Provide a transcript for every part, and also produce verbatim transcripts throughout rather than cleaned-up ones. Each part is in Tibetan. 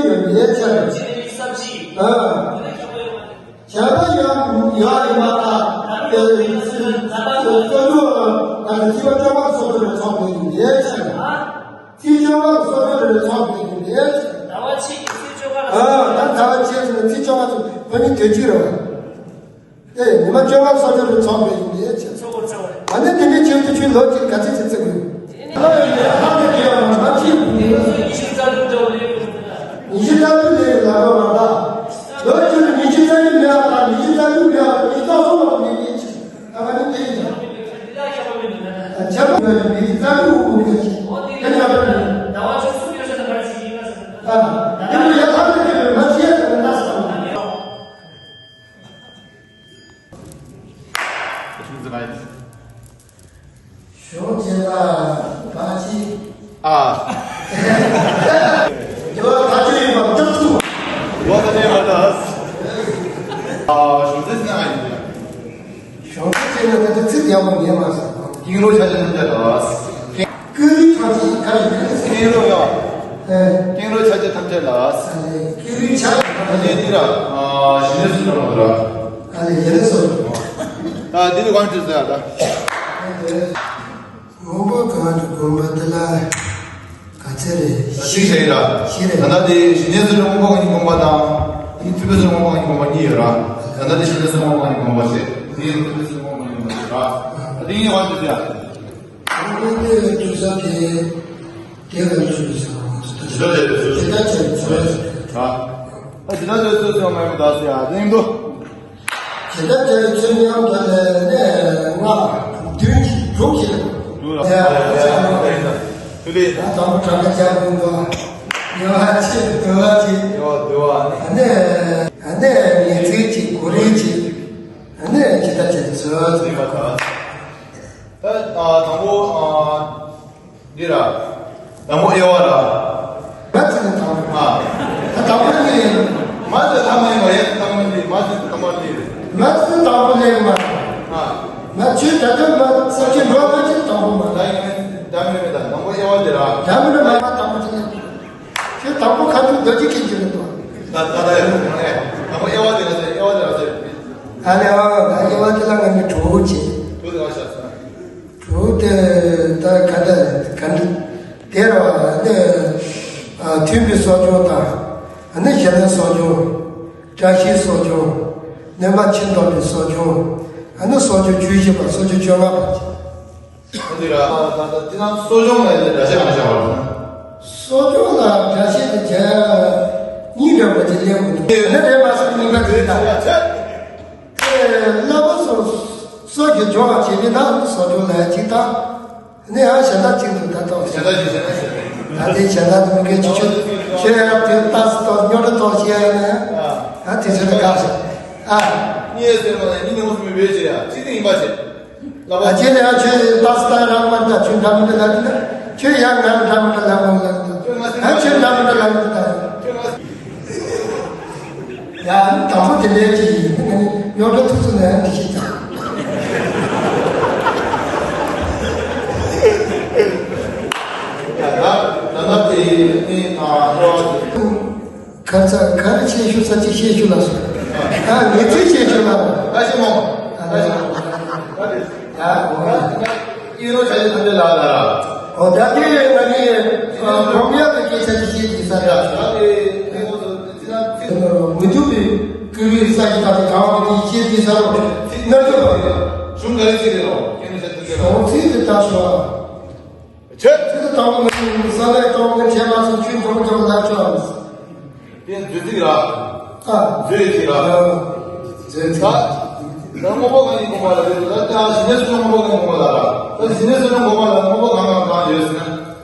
ཡོད་པའི་ཆ་རེད། ཨ། བྱས་པ་ཡང་ཡང་ཡིན་པ་དང་། དེ་ཚོ་ཚོ་ཚོ་ཨ་ནི་ཚིག་པ་བཅོ་ལྔ་སོ་སོ་ལ་ཚོགས་པའི་ཡིན་པའི་ཆ་རེད། ཚིག་བཅོ་ལྔ་སོ་སོ་ལ་ཚོགས་པའི་ཡིན་པའི་ཆ་རེད། ཟླ་བ་གཅིག་གི་ཚིག་བཅོ་ལྔ་ལ། ཨ། ད་ཟླ་བ་གཅིག་ཚིག་ཚིག་བཅོ་ལྔ་ཚོ་ཁོ་གཉིས་དོན་གཅིག་རེད་བ། ཨེ། ཉི་མ་བཅོ་ལྔ་སོ་སོ་ལ་ཚོགས་པའི་ཡིན་པའི་ཆ་རེད། ཚོགས་པ་ཚོགས་པ། ཨ་ནི་དེ་འདྲའི་ཆེད་དུ་ཁྱོད་ལོ་གཅིག་ག་ཚོད་ཅིག་བརྩི་དགོས། ལོ་ཡོད་ལ་ལྷག་ཏུ་དགོས་ཡོད་མ་རེད། ཉི་ཤུ་རྩ་དྲུག་འདྲ་བོ་ལས་དགོས་འདུག་ན། ཉི་ཤུ་རྩ་དྲུག་ལས་ལ་དགོས་མ་རེད། ལོ་གཅིག་ལ་ཉི་ཤུ་རྩ་གཉིས་མེད་པ་དང་། ཉི་ཤུ་རྩ་དྲུག་མེད་པ་དང་། ཉི་ཤུ་རྩ་གསུམ་ལ་མེད་མེད་ཅིག་ཨ་མ་ནི་དེ་ཡིན། ཨ། ཆ་པ་ཡོད་ནི་ཉི་ཤུ་རྩ་དྲུག་འོ་དེ་ཡིན། ཨ། དེ་ལ་ཡ་ལྷག་ཏུ་དགོས་མ་བྱེད་ན་ད་ས། ཞོགས་ཇེ་ལ་བ་ཅི། ཨ། ཇོ་ད་ཅི་ཡིན་པ་ཏག་ཏུ། ལོ་ད་ནས་མ་ད། ཨ། ཞོགས་ཇེ་ན་ཡིན། ཞོགས་ཇེ་ན་ད་ཅི་ཚིག་ཡག་པོ་ཉན་མ་སོང་། ཡིག་ལོ་ཆ་ཆ་ཐམས་ཅད་ལ། ཀུན་རིག་ཐམས་ཅད་ག་རེ་ཀུན་རིག་ཀུན་རོ་ཡ། ཨེ། ཀུན་རོ་ཆ་ཆ་ཐམས་ཅད་ལ། ཨ་ནི་ཀུན་རིག་ཆ་ཆ་ཐམས་ཅད་འདི་ར། ཨ། ཞི་གནས་སུ་འགྲོ་བ་ར། ཨ་ནི་ཡེ་ནས་སོ། ད་འདི་ནི་གང་བྲིས་ཟེར་ཡ་ད། སྔོན་པོ་གང་དུ་བསྒོམ་པ་དེ་ལ་ག་ཚད་རེད། བཞི་རེད་ར། བཞི་རེད། ད་ལྟ་དེ་ཞི་གནས་སུ་སྔོན་པོ་གང་ཡིན་བསྒོམ་པ་དང་། དེ་ཐུབ་པའི་སུ་སྔོན་པོ་གང་ཡིན་བསྒོམ་པ་གཉིས་ཡོད་ར། ད་ལྟ་དེ་ཞི་གནས་སུ་སྔོན་པོ་གང་ཡིན་བསྒོམ་པ་ཞེས། དེ་ཐུབ་པའི་སུ་སྔོན་པོ་གང་ཡིན་བསྒོམ་པ་ཞེས་ར། ད་དེ་ཡིན་གང་བྲིས་ཟེར་ཡ། ཨ་ནི་དེ་དུས་ས་དེ་དེ་ག་ཚོད་ཟེར་བ་ང་ཚོ་ད་ཇི་ལྟར་བྱས་ཚོད་ཇི་ལྟར་བྱས་ཚོད་ཟེར། ཨ། ད་ཇི་ལྟར་བྱས་ཚོད་ཟེར་བ་མ་ཡིན་པ་ད་ཟེར་ཡ་དེ་ཡིན་དོ། ཇི་ལྟར་བྱས་ཚོད་མཉམ་དུ་ལས་ནས་ལྔ་བདུན་གྱིས་དྲུག་བྱས། དྲུག་ལ། ཡ་ཡ་ཡ་ཡ། དུ་ལས། ད་དང་པོ་གྲངས་ཀ་བྱ་དགོས་འདུག་ཡ་ཆེ་དུ་བ་ཆེ། ཡ་དུ་བ་ནི། ཨ་ནི་ཨ་ནི་ངེས་ཚིག་ཅིག་གོ་རིམ་ཅིག་ཨ་ནི་ཇི་ལྟར་བྱས་ཚོད་ཟེར་བ་ད། ད་ཨ་དང་པོ་ཨ། འདི་ར། དང་པོ་དབྱེ་བ་ར། མ་ཚིག་དང་པོ། ཨ། ད་དང་པོ་ནི། མ་ཚིག་ཐ་མ་ཡིན་པ་ཡང་དང་པོ་འདི་མ་ཚིག་དང་པོ་འདི། མ་ཚིག་དང་པོ་ལས་མ། ཨ། མ་ཚིག་ད་དུང་མ་ཚིག་གི་འགྲོ་མ་ཚིག་དང་པོ་མ། ད་ཡིན་ད་མེད་མེད་ད་དང་པོ་དབྱེ་བ་འདི་ར། ད་མི་འགྲོ་མ་དང་པོ་ཚིག་ནི། ཁྱོད་དང་པོ་ཁ་ཐུག་རྡོ་རྗེ་ཁྱེད་ཀྱི་རེད་དོ། ད་ད་ད་ཡ་དང་པོ་དབྱེ་བ་འདི་ར་ཟེར་དབྱེ་བ་འདི་ར་ཟེར། ཨ་ལེ་ཨ་ད་དབྱེ་བ་འདི་ལ་ང་ནི་གྲོགས་བྱེད། གྲོགས་འདི་ར་ཤ་ཟ། གྲོགས་དེ་ད་ག་འདྲ་ག་འདྲ་དེ་ར་ནི། ཨ། མཐུན་པའི་གསོ་སྦྱོང་དང་། ཨ་ནི་ཞི་གནས་གསོ་སྦྱོང་། བཀྲ་ཤིས་གསོ་སྦྱོང་། གནོད་པ་ཕྱིར་ཟློག་པའི་གསོ་སྦྱོང་། ཨ་ནི་གསོ་སྦྱོང་བཅུ་བཞི་པ་གསོ་སྦྱོང་བཅོ་ལྔ་པ། འདི་ར་ད་ད་འདི་ན་གསོ་སྦྱོང་ལ་ཡི་སྒྲ་ཆ་གང་བྱ་བ་རེད། གསོ་སྦྱོང་ལ་སྒྲ་ཆ་དེ་བྱས་གཉིས་འདྲ་བ་ཅིག་ལེན་དགོས་འདུག་ཡོད་ན་རེད་མ་སོང་གཉིས་ཀ་དེ་དང་། དེ་སླ་པོ་སོ་སོ་གི་སྦྱོང་བ་བྱེད་མི་ན་གསོ་སྦྱོང་ལ་གཅིག་དང་། ནི་ཡང་གཞན་དག་གཅིག་ཏུ་ད་གཏོགས་ཟེར། ད་ལྟའི་གཞན་དག་མི་དགེ་བཅུ་ཆོས་ཆོས་ཡང་དེ་ལྟ་སུ་གཏོགས་རྙོག་དྲ་གཏོགས་བཤད་ཡ་ན་ཡང་དེ་ཚོ་ལ་དགའ་ཞིང་ཨ། གཉིས་ཟེར་མ་ནས་གཉིས་ནི་འོ་སུ་མི་བས་བྱེད་ཡ་གཅིག་ཏུ་ཡིན་པ་བྱེད། ལ་བ་ཁྱེད་ཡང་ཁྱོད་ལྟ་སུ་ལྟ་རང་མ་ལྟ་ཁྱོད་འདྲ་མི་འདྲ་ལ་འདི་ལྟ་ཁྱོད་ཡང་ང་འདྲ་མི་འདྲ་ལ་འོང་ལ་འདི་ལྟ་ཨ་ཁྱོད་འདྲ་མི་འདྲ་ལ་འདི་ལྟ། ཡ་ནི་དང་པོ་དེ་ལས་ཀྱི་ཡིན་ནི་རྙོག་དྲ་ཐུག་སོང་ན་ཡང་འདི་ཤེས་ཀྱང་། ཡ་ད་ད་ད་དེ་ནི་ཨ་ཁ་ཚ་ག་རེ་བཤད་ཤུགས་ས་ཅིག་བཤད་ཤུགས་ལ་སོང་། ཨ་ངེས་ཚིག་བཤད་ཤུགས་ལ་ད་ཤི་མོ་ད་ཤི་མོ་ད་དེ་ཡ་འོ་ཡ་ཡིན་ནོ་ཆ་ཡི་ཐ་དེ་ལ་ལ་ཨོ་ད་དེ་ང་གི་གོམ་ཡ་གི་སྐད་ཆ་ཅིག་བཤད་ཀྱི་ས་ར་ད་དེ་ངེས་ཚིག་ལ་མི་འདུག་པའི་ཀུན་རིག་ས་ཀྱི་བདག་གི་གང་བ་དེ་ཤེས་ཀྱི་ས་རོ། ཚིག་སྣ་ཚོགས་པ་རེད། གཞུང་ག་རེ་ཚིག་རེད་རོ། གཞུང་ཚིག་དེ་ལྟར་སོ། ཆེ། ཚིག་དང་པོ་ནི་ས་ལས་གཏོང་གི་བྱས་མ་སོང་ཆུའི་གྲོང་ཁྱེར་ལ་ཆོག་དེ་མཛོད་ཚིག་ར། ཨ། མཛོད་ཚིག་ར། མཛོད་ཚིག་ད་དངོས་པོ་གང་ཡིན་དགོངས་པ་ལ་རེད། ད་ལྟ་ཞི་གནས་སོ་སོ་དངོས་པོ་གང་ཡིན་དགོངས་པ་ལ་ར། ད་ཞི་གནས་སོ་སོ་དངོས་པོ་ལ་དངོས་པོ་གང་གང་གང་ཡོད་ཟེར་ན།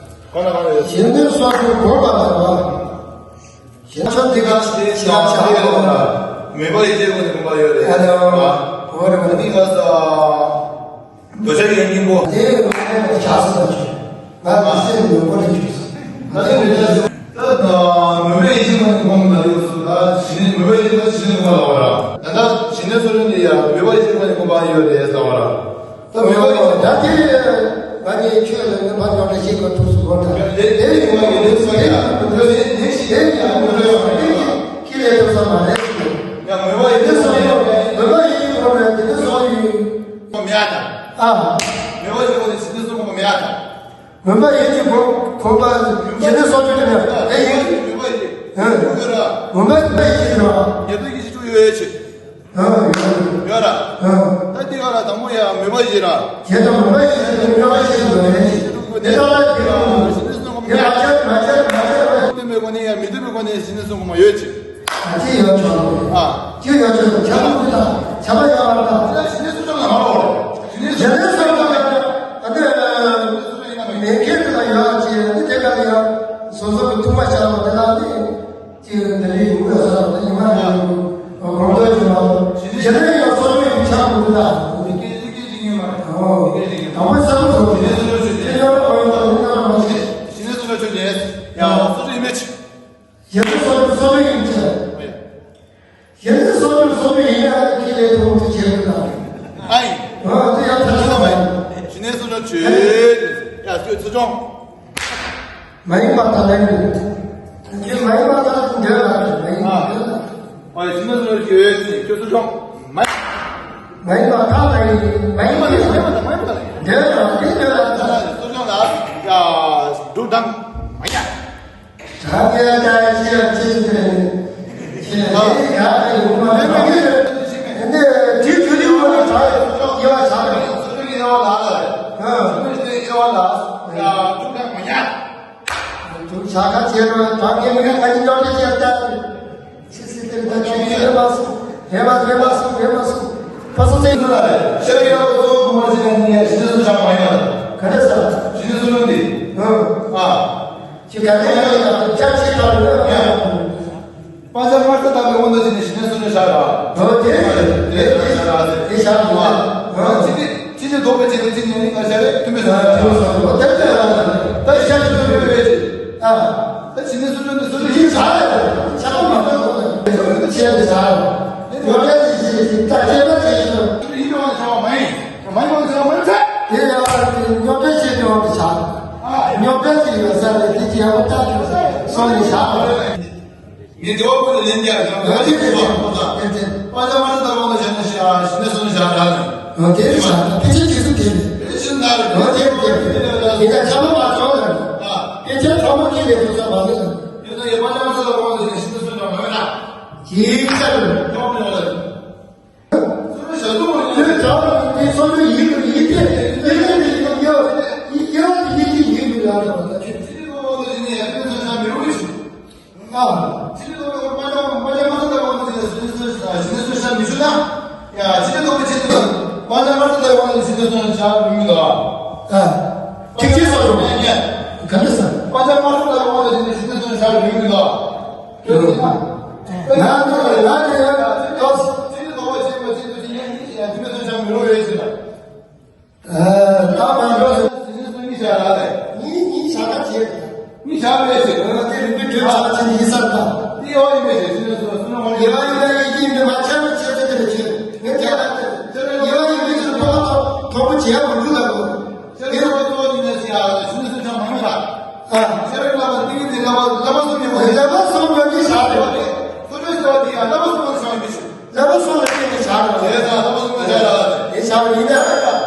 གང་ལ་གང་ལ་ཡོད། ཞི་གནས་སོ་སོ་དགོངས་པ་ལ་ར། ཞེས་ཆོས་འདི་ག་ཞེས་བྱ་བ་ཡོད་ལ། མོས་པ་ཡིད་ཆེས་ཀུན་ནས་དགོངས་པ་ཡོད་རེད། ཨ་ལེ་ཨོ། འདི་ག་ས། འདོད་ཆགས་ཀྱི་སྙིང་པོ། དེ་བྱ་སོ་ཆོས། ང་མི་སེམས་མོས་པ་ལ་གྱུར་སོང་། ད་དེ་མི་ཆགས་སོ། ད་མོས་པ་ཡིད་ཆེས་ཀུན་ནས་དགོངས་པ་ཡོད་སོ། ད་ཞི་གནས་མོས་པ་ཡིད་ཆེས་ཀུན་ནས་ཞི་གནས་དགོངས་པ་ལ་བ་ར། ད་ད་ཞི་གནས་སོ་སོ་འདི་ཡ་མོས་པ་ཡིད་ཆེས་ཀུན་ནས་དགོངས་པ་ཡོད་རེད་ཟེར་བ་ར། ད་མོས་པ་ཡོད། ད་དེ་ང་ནི་ཆོས་ལ་ངན་པ་རྙོག་དྲ་ཞིག་ག་ཐུག་སུ་ལོ་ད། དེ་དེ་ཡིན་བ་ཡིན་དེ་སོ་ཡ། དེ་ཞིག་དེ་ཡང་མི་འགྲོ་ ཡ། མོས་པ་ཡིན་དུས་སོང་ཡོད། མོས་པ་ཡིན་དུས་སོང་ཡོད། དེ་ནས་སོང་ཡོད། མེད་ཡ་དང་། ཨ། མོས་པ་ཡིན་དུས་སོང་མེད་ཡ་དང་། མོས་པ་ཡིན་གྱི་གོ་གོ་པ་ཞེ་ནས་སོ་ཅུ་ལ་ཡང་དེ་ཡིན། ཡོད་ར། མོས་པ་ཡིན་གྱི་ཡོད་ར། ཉེ་དུ་ཡིད་ཆེས་ཡོད་ཆེ། ཡོད་ར། ད་འདི་ཡོད་ར། དང་པོ་ཡ་མོས་པ་ཡིན་ར། ཡེ་དང་མོས་པ་ཡིན་གྱི་མོས་པ་ཡིན་གྱི་ཡོད་རེད། དེ་དག་ལ་དེ་ཡང་ཞེ་ནས་སོ་མ་ཡོད་ཆེ། མཐུན་པའི་སྒོ་ནས་ཡང་མི་མཐུན་པའི་སྒོ་ནས་ཞེ་ནས་སོ་མ་ཡོད་ཆེ། ཨ་ཅེ་ཡོད་ཆོག་ཨ། ཅེ་ཡོད་ཆོག་ཆ་མ་ཀུ་ད་ཆ་མ་ཡོད་པ་ད། ཞེ་ནས་སོ་ཅོག་ལ་མ་རོ། ཞེ་ནས་སོ་ཅོག་ལ་ཨ་ནི་མེ་ཁེ་དེ་ལ་ཡོད་ཅེ་ཨ་ནི་དེ་ག་ལ་ཡང་སོ་སོ་གི་ཐུག་པ་ཆ་མ་དེ་ལ་ནི་ཅེ་དེ་ལས་ཡོང་གི་ས་ལ་ཉི་མ་ཡང་གོང་དུ་ཅེ་ལ་ཞེ་ནས་ཡང་སོ་ཅོག་ཡོད་ཆ་མ་ཀུ་ད། ཨོ། དང་པོ་ས་ཁུ་སོ་ཞེ་ནས་སོ་ཅོག་ཆོས་ཅན། ཡང་སོ་ཅོག་ཡིན་མེད་ཅེ། ཡང་སོ་ཅོག་སོ་ཅོག་ཡིན་ཅེ། ཞེ་ནས་སོ་ཅོག་སོ་ཅོག་ཡིན་ཡ་ཁྱེད་ལས་དོན་དུ་བྱེད་དགོས་ན། ཨ་ཡིན། ཨ་དེ་ཡང་ཐག་ཆོད་པ་ཡིན། ཞེ་ནས་སོ་ཅོག་ཆོས་ཅན། ཡ་ཁྱོད་ཚུར་སྦྱོང་། མ་ཡིན་པ་ད་ལན་ཡིན། ཁྱེད་མ་ཡིན་པ་ད་འདོད་ལ་མ་ཡིན་པ་འདོད་ལ། ཨ་ཡིན། ཞེ་ནས་སོ་ཅོག་ཆོས་ཅན། ཁྱོད་ཚུར་སྦྱོང་། མ་མ་ཡིན་པ་ད་ལན་ཡིན། མ་ཡིན་པ་ད་མ་ཡིན་པ་ད་ལན་ཡིན། འདོད་ལ་འདི་འདོད་ལ། ཚུར་སྦྱོང་ལ། ཡ་འབྲུག་དང་མ་ཡ། དྲང་ངེས་ལྟར་ཤེས་ཅི་ཟེར། ཁྱེད་ལས་ཡག་གི་ཡོང་མ་རེད། འདི་དྲི་ཞུ་དུས་ཁོ་ནི་དྲག་ཡོད་པ་ཆགས་རེད། སོ་སོའི་དབྱེ་བ་ལ་ལ་རེད། སོ་སོའི་དབྱེ་བ་ལ་ཡ་ཐུག་ག་མ་ཉག་དུ་བྱ་ཁ་བྱེད་རོགས། དྲང་ངེས་མི་ཁ་ཁ་ཅིག་འཇོག་རེ་བྱེད་ལྟ། ཆི་སི་ཏེ་ད་ཆི་སི་རེ་མ་སུ་རེ་མ་རེ་མ་སུ་རེ་མ་སུ་ཕ་སོ་སེ་ཡིན་ལ་རེད། ཤེས་ཡོན་གཙོ་བོ་གོང་མ་ཞིག་ནས་ཞི་བདེ་སུ་ཆགས་མ་ཡིན་ལ། ག་རེ་ཟ། ཞི་བདེ་སུ་ལུང་འདི། ཨ། ཁྱེད་ག་ནས་ཡོང་ཡག་ཅག་ཅིག་ལྟར་ཡོད་ཡ། པ་ཇ་མར་ས་ལྟ་བུའི་དབང་དུ་བྱས་ནས་ཞི་བདེ་སུ་ནས་བཞག་ར། ཨོ་དེ་དེ་དེ་བཞག་ར་དེ་བཞག་འདུག་ཨ། ཅི་སྟེ་ཅི་སྟེ་ལྡོག་པའི་ཆེད་དུ་ཅི་ཉན་ནི་ལ་བཞག་རེད། མཐུན་པའི་སོ་ནས་བཞག་ར། ད་བཞག་ཅི་ཐུབ་ཡོད་རེད། ཨ། ད་ཞི་བདེ་སུ་ནས་སུ་ནས་ཡིན་བཞག་ར། ཆགས་པ་མ་གཏོགས་ལྡོག་ནས་ཆགས་པ་མ་གཏོགས་ཆེད་དུ་བཞག་ར། ཡོད་རེད། ཅི་ཞིག་ད་ཆད་པ་ཆེ་ཞིག་ཡིན་པའི་དབང་དུ་བྱ་བ་མ་ཡིན། མ་ཡིན་པ་ཟེར་བ་མ་ཡིན་ཚེ། དེ་ཡང་རྙོག་དྲ་ཆེ་དུས་དབང་དུ་བྱ། རྙོག་དྲ་ཅིག་ཡོད་ས་ལས་དེ་ཅི་ཡང་བརྟག་ཐུབ་ས་སོང་ནས་བཞག་པ་རེད། ངས་དེ་བ་ཁོ་ལ་ལན་རྒྱག་ཡང་ཡང་དེ་དེ་དེ་དེ་དེ་དེ། པ་ལ་མ་ལ་ད་བ་ལ་བྱས་ན་ཤ་ཤི་ན་སོང་བཞག་ར་ནས། ཨོ་དེ་རེད་ཤག་ཕལ་ཆེར་དེ་ཚོ་དེ་རེད། དེ་ཤི་ན་རེད། ཨོ་དེ་རེད་དེ་རེད། དེ་ད་ཆ་མ་མ་ཚོགས་ལ་རེད། ཕལ་ཆེར་ཚང་མ་ཁྱེད་ལས་དུ་ས་མ་ལ་རེད། དེ་ད་ཡ་པ་ལ་མ་ལ་ད་བ་ལ་བྱས་ན་ཤི་ན་སོང་བཞག་མ་རེད་ན། ཅིག་ཆ་རེད། ཡོང་མེད་རེད། ཐིག་ཅེས་སོ། ག་ནས་སོང་། ང་ཚོ་ལ་ཡ་ཡ་ཡ་ཡ་ཡ། ཨ། ད་མ་འགྲོ་ཟེར། ཉིན་ཉིན་ཞག་ལ་རེད། ཉིན་ཉིན་ཞག་ལ་བྱེད། ཉིན་ཞག་ལ་བྱེད། ཨ། དེ་རིང་པོའི་དུས་ཚོད་ཕྱིན་ཡིན་ས་དང་། དེ་ཡོད་ཡིན་པའི་ཞག་ཕྱིན་ཡིན་ས་སུ་ནང་ཡོད་ཡིན་པའི་ཡིན་གྱི་མ་ཆགས་པའི་ཆེད་དུ་དེ་ལ་བྱེད། ངས་དེ་ལ་དེ་ཡོད་ཡིན་པའི་ཚུལ་ཕོ་བ་དང་དོ་པོ་བྱེད་མི་འདུག་ལ་གོ། དེ་ཡོད་དོ་ཡིན་ན་ཞག་ཕྱིན་ཡིན་ས་ཆ་མ་ཡོད་ལ། ཨ། ཁྱེད་རང་ལ་བ་ཏིང་ངེ་འཛིན་ལ་བ་ལ་བ་གསུམ་ཡོད་པ་རེད། ལ་བ་གསུམ་ཡོད་ཀྱི་ཞག་རེད། སོ་སོའི་ལ་བ་དེ་ཡང་ལ་བ་གསུམ་ལ་བྱང་ཡོད་པའི་ཞག་ལ་བ་གསུམ་ལ་བརྟེན་ནས་བཞག་རོགས། དེ་ལྟར་ལ་བ་གསུམ་ལ་བཞག་རོགས། དེ་བཞག་རོགས་ཡིན་ན།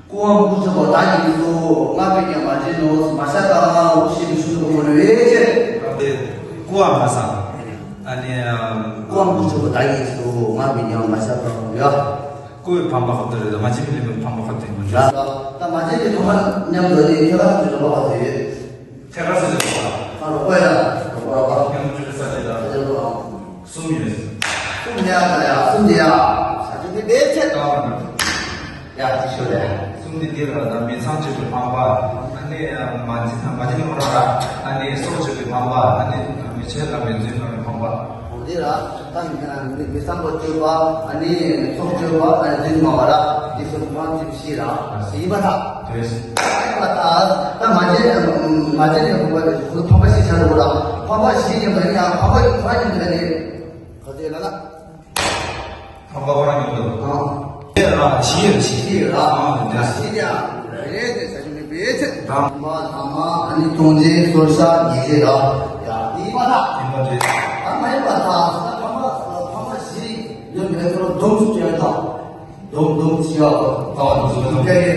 སྐུ་དབང་སྐུ་ཚེ་བོ་བདག་གིས་སོ། སྔགས་པས་ཀྱང་མ་བྱིན་ནོ། མ་ཤ་ཀ་མ་འུ་ཤི་མི་ཤུ་དུ་མོ་རེ་བས་ཅེ། སྐུ་བ་མ་ས། ཨ་ནི། སྐུ་དབང་སྐུ་ཚེ་བོ་བདག་གིས་སོ། སྔགས་པས་ཀྱང་མ་ཤ་ཀ་མ་ཡ། སྐུ་བའི་ཕམ་པ་ཁོ་ཏོ་རེད། མ་བྱིན་པའི་ལས་མི་ཕམ་པ་ཁོ་ཏོ་ཡིན་མ་ཡ། ད་མ་བྱིན་པའི་ཐོག་མ་མཉམ་དུ་ནི་ཁྱེད་རང་ཚོའི་རོགས་པ་ཁོ་ཏོ་ཡོད། ཐད་ཀར་སོ་སོའི་ཐོག་ལ། ཨ་རོགས་པ་ཡ། རོགས་པ་རོགས་པ། ཡང་ཅི་ས་ཅི་ལ། ཨ་ཅག་རོགས་པ། གསུམ་ཡོད། གསུམ་ཡ་ད་ཡ་གསུམ་དེ་ཡ། ས་ཅི་དེ་དེ་ཚད་དང་། ཡ་ཅི་ཤོད་ལེ། གསུམ་དེ་དེ་ལ་ད་མི་ཚང་གཅིག་ཏུ་འཕངས་པ། ཨ་ནི་མ་ཅི་མ་ཅི་ནི་ཁོ་ར་ར། ཨ་ནི་སྲོག་གཅིག་ཏུ་འཕངས་པ། ཨ་ནི་མི་ཆེ་ལ་མི་འཛིན་ལ་མི་འཕངས་པ། འོ་དེ་ར། ད་མི་ཚང་མི་ཚང་པོ་སྤྱོད་པ། ཨ་ནི་སྲོག་གཅོད་པ། ཨ་ནི་འཛིན་མ་བ་ར། འདི་སོ་སོ་རང་ཚིག་ཤེས་ར། ཡིན་པ་ཐག་རེད། ད་ད་མ་བྱས་མ་བྱས་ནས་ཁོ་པ་ཁོ་ཕམ་པ་ཞིག་ཆགས་འགྲོ་གི་ར། ཕམ་པ་ཞིག་ཡིན་པ་ཡིན་ཡང་ཕམ་པ་ཡིན་པ་ཡིན་པ་ནི། ད་ཞི་ཡོད་ཞི། ཞི་ཡོད་ར། ཨ་ནི་ད་ཞི་ཡ། རེད་དེ་ས་ཞི་མི་བེད་ཚེ། ད་མ་ད་མ་ཨ་ནི་གཏོང་ཆེན་སོར་ས་ཉེ་ཚེ་ར། ཡ་དེ་མ་ད། དེ་མ་རེད། ད་མ་ཡིན་པ་ད་ས་ཕ་མ་ཕ་མ་ཞི་ཡོད་མེད་ཚོར་སྡོམ་སུ་བྱས་ད། སྡོམ་སྡོམ་ཞི་ཡ་ད་བ་དུ་སུ་སྡོམ་སྐད་ཡེ་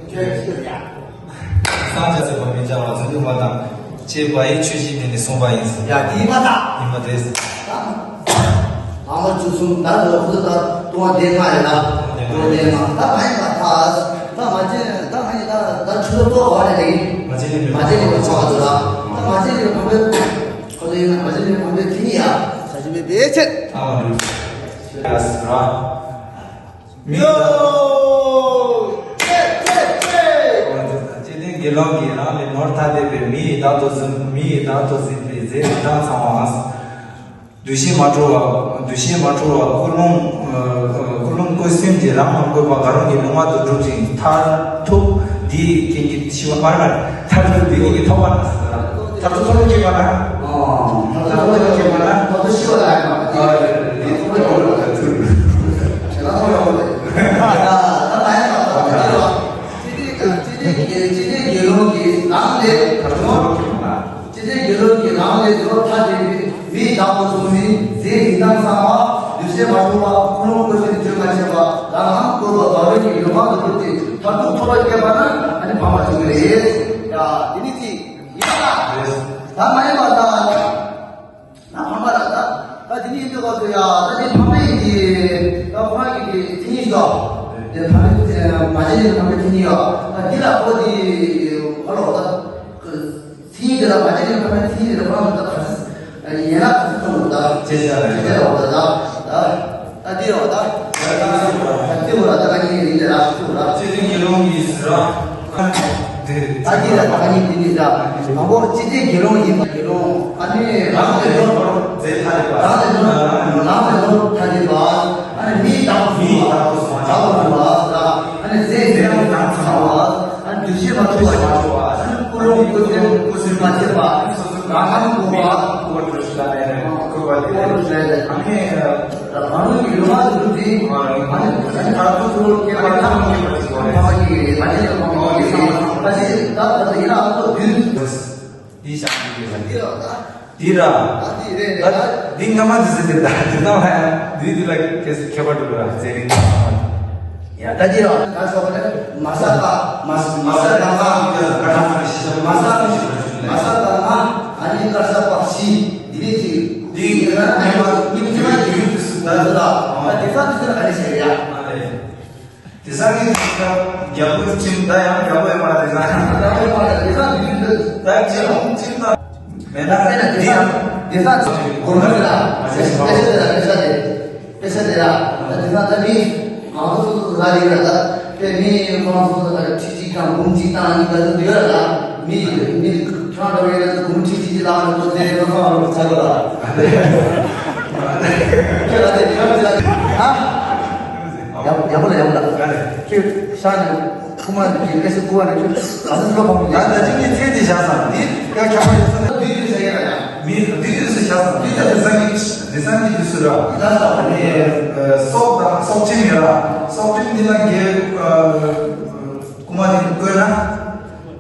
སྐད་ཡེ་ཞི་ཡ། སངས་རྒྱས་སོགས་པ་མི་བྱ་བ་ཚུལ་ཁྲིམས་པ་དང་བཅས་པ་ཡི་ཆོས་བཞི་ནས་ནི་གསུངས་པ་ཡིན། ཡ་དེ་མ་ད། ཡིན་པ་རེད། ད་ལྷག་མ་བཅུ་གསུམ་ད་ལོ་ཁུ་ད་ལྟུང་བ་སྡེ་ལྔ་ཡོད་ན། ལྟུང་བ་སྡེ་ལྔ་ད་མ་ཡིན་པ་ད། ད་མ་བྱེད་ད་མ་ཡིན་ད་ད་ཆུ་ཚོད་གཏོགས་བ་རེད་ལེགས། མ་བྱེད་ནི་མ་བྱེད་ནི་མ་ཆགས་པ་ཚོ་ལ། ད་མ་བྱེད་ནི་བུམ་པའི་ཁོ་ཚོ་ཡིན་ན་མ་བྱེད་ནི་བུམ་པའི་ཐིག་ཉིད་ཡ། ས་ཞི་མི་བེད་ཚེ། ཨ་མ་རུ། ཡ་སི་ར། མི་ཡོ། ཅེ་ཅེ་ཅེ། བཅས་ཏེ་དགེ་སློང་གིས་རང་ལས་ནོར་ཐ་དད་པའི་མི་ཡི་བདག་ཏུ་འཛིན་མི་ཡི་བདག་ཏུ་འཛིན་པའི་རྫས་རིན་ཐང་ཚང་བ། འདུ་ཤེས་མ་འཁྲུལ་བ། འདུ་ཤེས་མ་འཁྲུལ་བ་ཀུན་སློང་། ཀུན་སློང་ཀུན་སེམས་ཀྱིས་རང་ལ་བཀོད་པ་དགའ་སློང་གི་ལུང་བ་དུ་སྒྲུབ་ཅིང་མཐར་ཐུག་འདི་ཡི་རྐྱེན་གྱིས་ཤི་བ་མ་རེད། མཐར་ཐུག་འདི་ཉིད་ཀྱིས་ཐོབ་པ་ན། མཐར་ཐུག་ཐོབ་པར་བྱེད་པ་ན། མཐར་ཐུག་ཐོབ་པར་བྱེད་པ་ན། མཐར་ཐུག་ཤི་བ་ལ་ཡང་མ་དེ་ཐོབ་པར་འགྱུར་བ་ལ་ཐུག་ད་ལྟ་ཡོད་པ་རེད། ད་ལྟ་ཡང་མ་ཐོབ་པར་འགྱུར་བ། ཅི་སྟེ་ཅི་སྟེ་དགེ་ཅི་སྟེ་དགེ་སློང་གིས་རང་ལས་ནོར། ཅི་སྟེ་དགེ་སློང་གིས་རང་ལས་ནོར་ཐ་དད་པའི་མི་བདག་ཏུ་བཟུང་ནས་རྫས་རིན་ཐང་ཚང་བ་འདུ་ཤེས་མ་འཁྲུལ་བ་ཀུན་སློང་ཀུན་སེམས་བརྗོད་མ་བྱས་པ་རང་རང་བཀོད་པ་དགའ་སློང་གི་ལུང་བ་དུ་སྒྲུབ་སྟེ་མཐར་ཐུག་ཐོབ་པར་བྱེད་པ་ན་ཨ་ནི་ཕངས་པ་བྱུང་གི་རེད། ཡ་དེ་ནི་ཅི་ཡིན་ན་ད་མ་ཡིན་པ་ད། ན་ཕངས་པ་ར་ད། ད་དེ་ནི་ཡིན་དུས་སྐབས་སུ་ཡ་ད་དེ་ཕངས་པའི་དེ་ད་ཁོ་རང་གི་དེ་མཚན་ཉིད་དོ། དེ་ཕངས་པའི་དེ་མ་བྱས་ནས་ཕངས་པའི་མཚན་ཉིད་ཡོད། ད་འདི་ལ་ཁོ་དེ་ཁོ་ལ་ད་མཚན་ཉིད་དེ་ལ་མ་བྱས་ནས་ཕངས་པའི་མཚན་ཉིད་དེ་ལ་ཁོ་རང་ད་ག་ཡན་ལག་ག་ཚོད་ད་ཅེས་བྱ་ར་ཅེས་བྱ་ར་ད་ད་ད་དེ་ཡོད་ད། ད་དེ་བོ་ར་ད་ག་ནི་ཡིན་དེ་ར་ཤི་ཤི་ར། ཅེས་དེ་དགེ་སློང་གིས་ཟེར་ར། ད་འདི་ལ་ད་ག་ནི་འདི་ནི་ད་དང་པོ་ཅི་སྟེ་དགེ་སློང་ཡིན་པ་དགེ་སློང་ཨ་ནི་རང་ལས་ནོར་རྫས་ཐ་དད་པ། རང་ལས་ནོར་རང་ལས་ནོར་ཐ་དད་པ། ཨ་ནི་མི་བདག་ཏུ་མི་བདག་ཏུ་བཟུང་བ་བདག་ཏུ་བཟུང་བ། ཨ་ནི་རྫས་རིན་ཐང་ཚང་བ། ཨ་ནི་འདུ་ཤེས་མ་འཁྲུལ་བ། ཨ་ནི་ཀུན་སློང་ཀུན་སེམས་ཀུན་སེམས་མ་བྱས་པ། རང་ལ་བཀོད་པ་བཀོད་པ་འགྲོ་ཞིག་ལ་ནས་བཀོད་པ་དེ་ལས་ཨ་ནི། རང་ལུགས་ཀྱི་ལུང་བ་དུ་འདུག་སྟེ། ཨ་ནི་མཐར་ཐུག་ཏུ་སྐྱེ་བ་ཐམས་ཅད་པར་གྱུར་པ་རེད། ཕ་མ་གཉིས་ཀྱི་རེད། ད་ཅི་ཡང་མ་མ་གི་རེད། ད་ཅི་ད་ད་ད་ཡིན་ན་ཨ་ཏོ་དུས། འདི་བཞག་གི་རེད། འདི་ར་ད། འདི་ར། ད་འདི་རེད་རེད་ད། འདི་སྔ་མ་འདི་ཟེར་དེ་ད་འདི་ན་ལ་ཡང་འདི་འདི་ལ་ཁྱད་པར་འགྲོ་གི་ར་ཟེར་རིང་ད། ཡ་ད་འདི་ར་ད་ཤོག་རེད། མ་ས་ད་མ་མ་ས་ད་ང་མ་ས་མ་ས་ད་ང་ཨ་ནི་ཀ་ས་པ་ཤི། འདི་ནི་ཅི། འདི་ཡིན་ན་ཉི་མ་ཉི་མ་ཉི་མ་ཉི་མ་ཉི་མ་ཉི་མ་ད་ད་ད་དེ་ས་དེ་ས་ཨ་ནི་ཟེར་ཡ། དེ་ས་གི་རྒྱལ་པོ་ཁྱིམ་ད་ཡང་རྒྱལ་པོ་ཡོད་མ་རེད་ན། རྒྱལ་པོ་ཡོད་མ་རེད་དེ་ས་དེ་དེ་ད་ཁྱིམ་ཁྱིམ་ད་མེད་ན་དེ་ཡང་དེ་ས་གོར་མ་རེད་ན། དེ་ས་དེ་ས་དེ་ས་དེ། དཔེ་ཆ་དེ་ལ་ད་དེ་ན་ད་མི་མང་པོ་སོ་སོ་ལ་ཡོད་ལ་ད་དཔེ་མི་ཁོང་སོ་སོ་ལ་ཁྲི་གཅིག་དང་འབུམ་གཅིག་དང་གཉིས་ལ་ད་ཡོད་ལ་ད་མི་མི་ཁྱོད་འདྲ་བའི་ལ་འབུམ་ཁྲི་གཅིག་ལ་ལ་ཏོ་ཟེར་ལ་ཁོང་ལ་ཚ་གོ་ལ་ཁྱོད་ལ་དེ་ཁྱོད་ལ་ཧ་ཡག་པོ་ལ་ཡག་པོ་ལ་ཁྱོད་ཤ་ནས། ཁུ་མ་འདི་སྐད་ཆ་ཁུ་བ་ནས་ཁྱོད་ག་ཚོད་ལོ་ཕམ་ཡ་ད་ཅི་ནི་ཚེ་འདི་བཞག་ཙང་འདི་ཀ་ཁྱབ་པ་ཡོད་ས་ན་འདི་འདི་ཟེར་ཡ་ཡ། མི་འདི་འདི་ཟེར་བཞག་ཙང་འདི་ད་འདི་ས་གི་འདི་ས་གི་འདི་སུ་ར། འདི་ད་ས་བ་ནི་སྲོག་དང་སྲོག་ཁྲིམས་ཡོད་ར། སྲོག་ཁྲིམས་འདི་ལ་འགལ་ཁུ་མ་འདི་བཀོད་ན་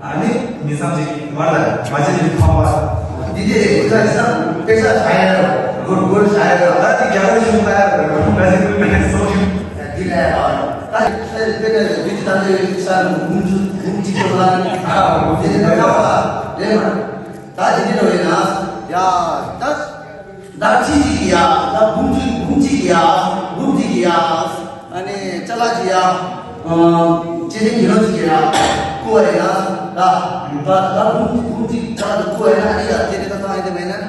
ཨ་ནི་མི་ཚང་གཅིག་མ་ལ་མ་བྱེད་འདི་ཕམ་པ། འདི་འདི་རེད་ཁུ་ད་འདི་ས་དཔེ་ཆ་བྱ་ཡ་ར་གོར་གོར་བྱ་ཡ་ར་ད་འདི་རྒྱ་གར་གཞུང་ལྟ་ཡ་ར་ད་འདི་ཀུན་ནས་སྲོག་ཁྲིམས། འདི་ལས་ཨ། ད་ལྟ་དཔེར་ན་དུས་ཀྱི་ད་ལྟའི་ས་ནི་འབུམ་ཚུ་འབུམ་གཅིག་ཏུ་ལ་ནི་ཨ་འབུམ་གཅིག་ཏུ་ལ་ནི་ད་དེ་འདི་ལོ་ཡིན་ན་ཡ་ད་ད་ཅི་ཞིག་ཡ་ད་འབུམ་ཚུ་འབུམ་གཅིག་ཡ་འབུམ་གཅིག་ཡ་ཨ་ནི་ཅ་ལག་ཅིག་ཡ་ཅི་ནི་ཉི་ལོ་ཅིག་ཡ་བཀོད་པ་ཡིན་ན་ད་ད་ད་འབུམ་འབུམ་གཅིག་ཅ་ལག་ཏུ་བཀོད་པ་ཡིན་ན་ཨ་ནི་ཡ་དེ་ནི་ད་ཚང་ཡིན་དེ་མེད་ན་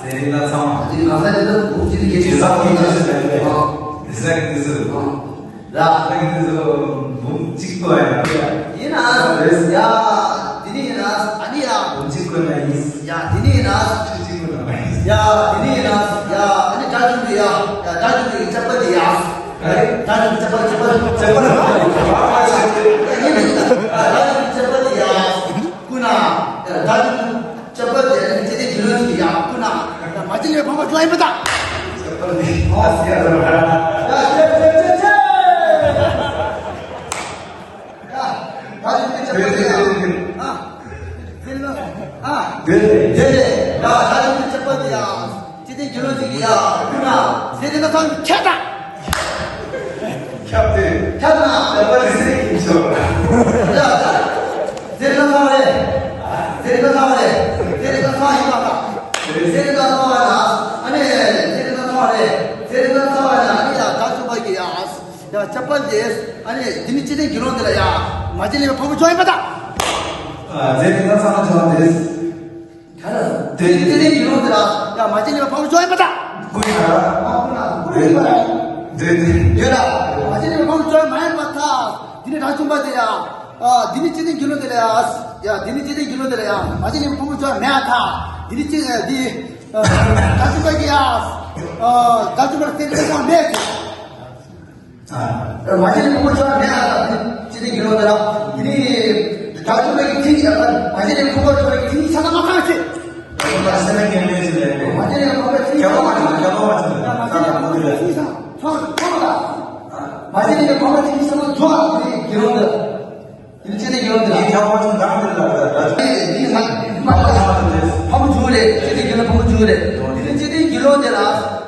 ཟེར་ཡིན་ན་ཚང་མ་དེ་ནི་གང་ས་དེ་ད་འབུམ་གཅིག་ཏུ་ཡེ་ཅིག་ཡོད་ས་ཡིན་ན་ཟེར་ཡིན་ན་ཟེར་ཡིན་ན། ར། ད་གི་དེ་ཚོ་འབུམ་གཅིག་པོ་ཡང་ཡིན་ན་རེད། ཡ། དེ་ནི་ཡིན་ན་ཨ་ནི་ཡ། འབུམ་གཅིག་པོ་ན་ཡིན། ཡ་དེ་ནི་ཡིན་ན། ཁྲི་གཅིག་པོ་ན་མ་ཡིན། ཡ་དེ་ནི་ཡིན་ན་ཡ་ཨ་ནི་དགྲ་བཅོམ་དེ་ཡ། ཡ་དགྲ་བཅོམ་དེ་ཡི་ཅབ་པ་དེ་ཡ། ཨ་རེ། དགྲ་བཅོམ་ཅབ་པ་ཅབ་པ་ཅབ་པ་ན་མ་ཡིན། ཡ་ཡིན་ན་ཡིན་ད་དགྲ་བཅོམ་ཅབ་པ་དེ་ཡ། ཀུན་ན། ཡ་དགྲ་བཅོམ། ཅབ་པ་དེ་ནི་ཅི་སྟེ་དགེ་སློང་གི་ཡ་ཀུན་ན་མ་ཅི་ལས་ཕངས་པ་ཅོ་ཡིན་པ་དང་། ཅབ་པ་ནི་ཨ་སི་ཡ་ར་ར། ཡ་ཅབ་ཅབ་ཅབ་ཅབ། དེ་རེད། དེ་རེད། ཡ་ད་ཡིན་དུས་ཆགས་པ་དེ་ཡ། ཅི་སྟེ་རྒྱུ་ནོར་ཅིག་ཡ་ཁུ་ན། དེ་དེ་ན་ཚང་ཁྱབ་ད། ཁྱབ་དེ། ཁྱབ་ན། ཁྱབ་པ་རེད་ཟེར་གྱི་ཆོག་ཡ་ད། དེ་རེད་ན་ཚང་རེད། དེ་རེད་ན་ཚང་རེད། དེ་རེད་ན་ཚང་ཡིན་པ་ད། དེ་རེད་ན་ཚང་བ་ན། ཨ་ནི། དེ་རེད་ན་ཚང་རེད། དེ་རེད་ན་ཚང་བ་ན་ཨ་ནི་ཡ་ད་ཆུ་པ་གི་ཡ། ཡ་ཆགས་པ་རེད། ཨ་ནི་འདི་ནི་ཅི་སྟེ་རྒྱུ་ནོར་དེ་ལ་ཡ། མ་བྱིན་ལེན་པའི་ཕུང་པོ་བྱུང་ཡིན་པ་ད། ཨ་དེ་རེད་ན་ཚང་བྱུང་རེད། དེ་ནི་ཅི་སྟེ་རྒྱུ་ནོར་དེ་ལ་ཡ་མ་བྱིན་ལེན་པའི་ཕུང་པོ་བྱུང་ཡིན་པ་ད། ཀུན་ཡོད་ར། ཨ་ཀུན་ན་ཀུན་ཡོད་ར། དེ་དེ་ཡོད་ར། མ་བྱིན་ལེན་པའི་ཕུང་པོ་བྱུང་མ་ཡིན་པ་ད། འདི་ནི་དགྲ་བཅོམ་པ་དེ་ཡ། ཨ་འདི་ནི་ཅི་སྟེ་རྒྱུ་ནོར་དེ་ལ་ཡ། ཡ་འདི་ནི་ཅི་སྟེ་རྒྱུ་ནོར་དེ་ལ་ཡ་མ་བྱིན་ལེན་པའི་ཕུང་པོ་བྱུང་མེད་ད། འདི་ནི་ཅི་འདི། ཨ་དགྲ་བཅོམ་པ་གི་ཡ། ཨ་དགྲ་བཅོམ་པ་དེ་ལ་ཡ་མེད་དེ། མ་བྱིན་ལེན་ཕུང་པོ་བྱུང་མེད་ཨ། ཅི་སྟེ་རྒྱུ་ནོར་དེ་ལ། དེ་ནི་དགྲ་བཅོམ་པའི་གི་མ་བྱིན་ལེན་ཕུང་པོ་བྱུང་གི་དེ་ནི་ས་ན་མ་ཁང་ཆེ། མ་བྱིན་ལེན་ཕུང་པོ་བྱུང་མ་ཡིན་པ་ད། མ་བྱིན་ལེན་ཕུང་པོ་བྱུང་མ་ཡིན་པ་ད། མ་བྱིན་ལེན་ཕུང་པོ་བྱུང་མ་ཡིན་པ་ད། དེ་ནི་རྒྱུ་ནོར་དེ་ལ། དེ་ནི་ཅི་སྟེ་རྒྱུ་ནོར་དེ་ལ། དེ་ཕྲ་བ་ཆུང་འདང་དེ་ལ་ད་ད། དེ་ནི་ཕུང་པོ་བྱུང་རེད། ཅི་སྟེ་རྒྱུ་ནོར་ཕུང་པོ་བྱུང་རེད། དེ་ནི་ཅི་སྟེ་རྒྱུ་ནོར་དེ་ལ།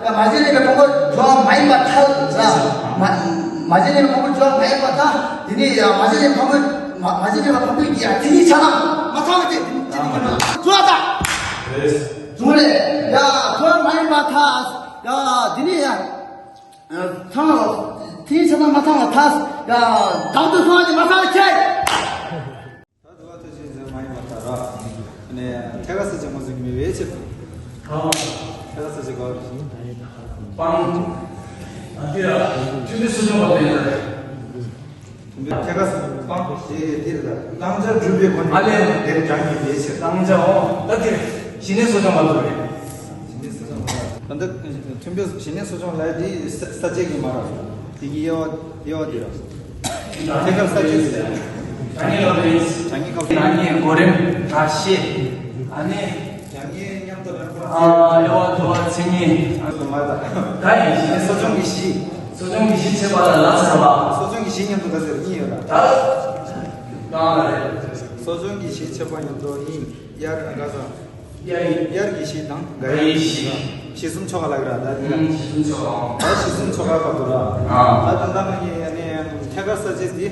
ཡ་མ་བྱིན་ལེན་པའི་ཕུང་པོ་བྱུང་མ་ཡིན་པ་ཐལ་ལ། མ་མ་བྱིན་ལེན་པའི་ཕུང་པོ་བྱུང་མ་ཡིན་པ་ཐལ། དེ་ནི་ཡ་མ་བྱིན་ལེན་ཕུང་པོ་མ་མ་བྱིན་ལེན་པའི་ཕུང་པོ་གི་ཡ་དེ་ནི་ཆ་ལ་མ་ཚང་བ་དེ་ཅི་སྟེ་རྒྱུ་ནོར་བྱུང་བ་ད། བྱུང་རེད། ཡ་བྱུང་མ་ཡིན་པ་ཐལ། ཡ་དེ་ནི་ཡ། ཚང་བ། དེའི་ཚེ་ན་མ་ཚང་བ་ཐལ། ཡ་བདག་ཏུ་སོང་བ་ནི་མ་ཚང་བ་ཁྱེད། ད་དུ་བ་ཐུགས་རྗེ་ཆེ་མ་ཡིན་པ་ལྟར་ར། ནས་ཐད་ཀ་ས་ཆེ་མོ་ཟིག་མི་བས་ཆེ། ཐད་ཀ་ས་ཆེ་གོ། སྤང་། ཨ་དེ་ར་ཐུན་མིན་སོ་སྐྱོང་བ་དེ་ཡིན་ད། ཐད་ཀ་ས་སྤང་དེ་དེ་རེད་ད། བཏང་བྱ་སྒྲུབ་པའི་སྒོ་ནས་ཨ་ལས། དེར་བགྲང་གི་བས་ཆེ། བཏང་བྱ་འོ་ད་དེ་རེད། ཞི་གནས་སོ་སྐྱོང་བ་དེ་རེད། ད་ལྟ་མཐུན་དཔེ་ཞི་གནས་སོ་སྐྱོང་ལབ་དེ་ས་ས་བཅད་ཀྱི་མ་རེད། དེ་གི་དབྱེ་བ་དབྱེ་བ་དེ་རེད། ཐད་ཀར་ས་བཅད་ཟེར། བྱ་ངན་ལ་ལས། བྱ་ངན་ག་བྱ་ངན་གོ་རིམ་བཀྲ་ཤིས། ཨ་ནི། བྱ་ངན་མཉམ་དུ་རེད། ཨ་དབྱེ་བ་དུ་བ་མཚན་ཉིད། ཨ་དུ་མ་ད། ད་ཡིན་ཞི་གནས་སོ་སྐྱོང་གི་གཞི། སོ་སྐྱོང་གི་གཞི་བྱེད་པ་ལ་ལ་ཟེར་བ། སོ་སྐྱོང་གི་གཞི་མཉམ་དུ་ག་ཟེར་གཉིས་ཡོད་ལ། ད། གང་ལ་རེད། སོ་སྐྱོང་གི་གཞི་བྱེད་པ་མཉམ་དུ་གཉིས། དབྱར་ག་ས། དབྱར་ཡིན། དབྱར་གྱི་གཞི་དང་འགའ་ཡི་གཞི། གཞི་གསུམ་ཆོ་ག་ལ་གི་ར་ད་དེ་ལ། ཨང་གཞི་གསུམ་ཆོ་ག། ད་གཞི་གསུམ་ཆོ་ག་བར་དུ་ར། ཨ། ད་དོན་དག་ནི་ཨ་ནི་ཐད་ཀར་ས་བཅད་དེ།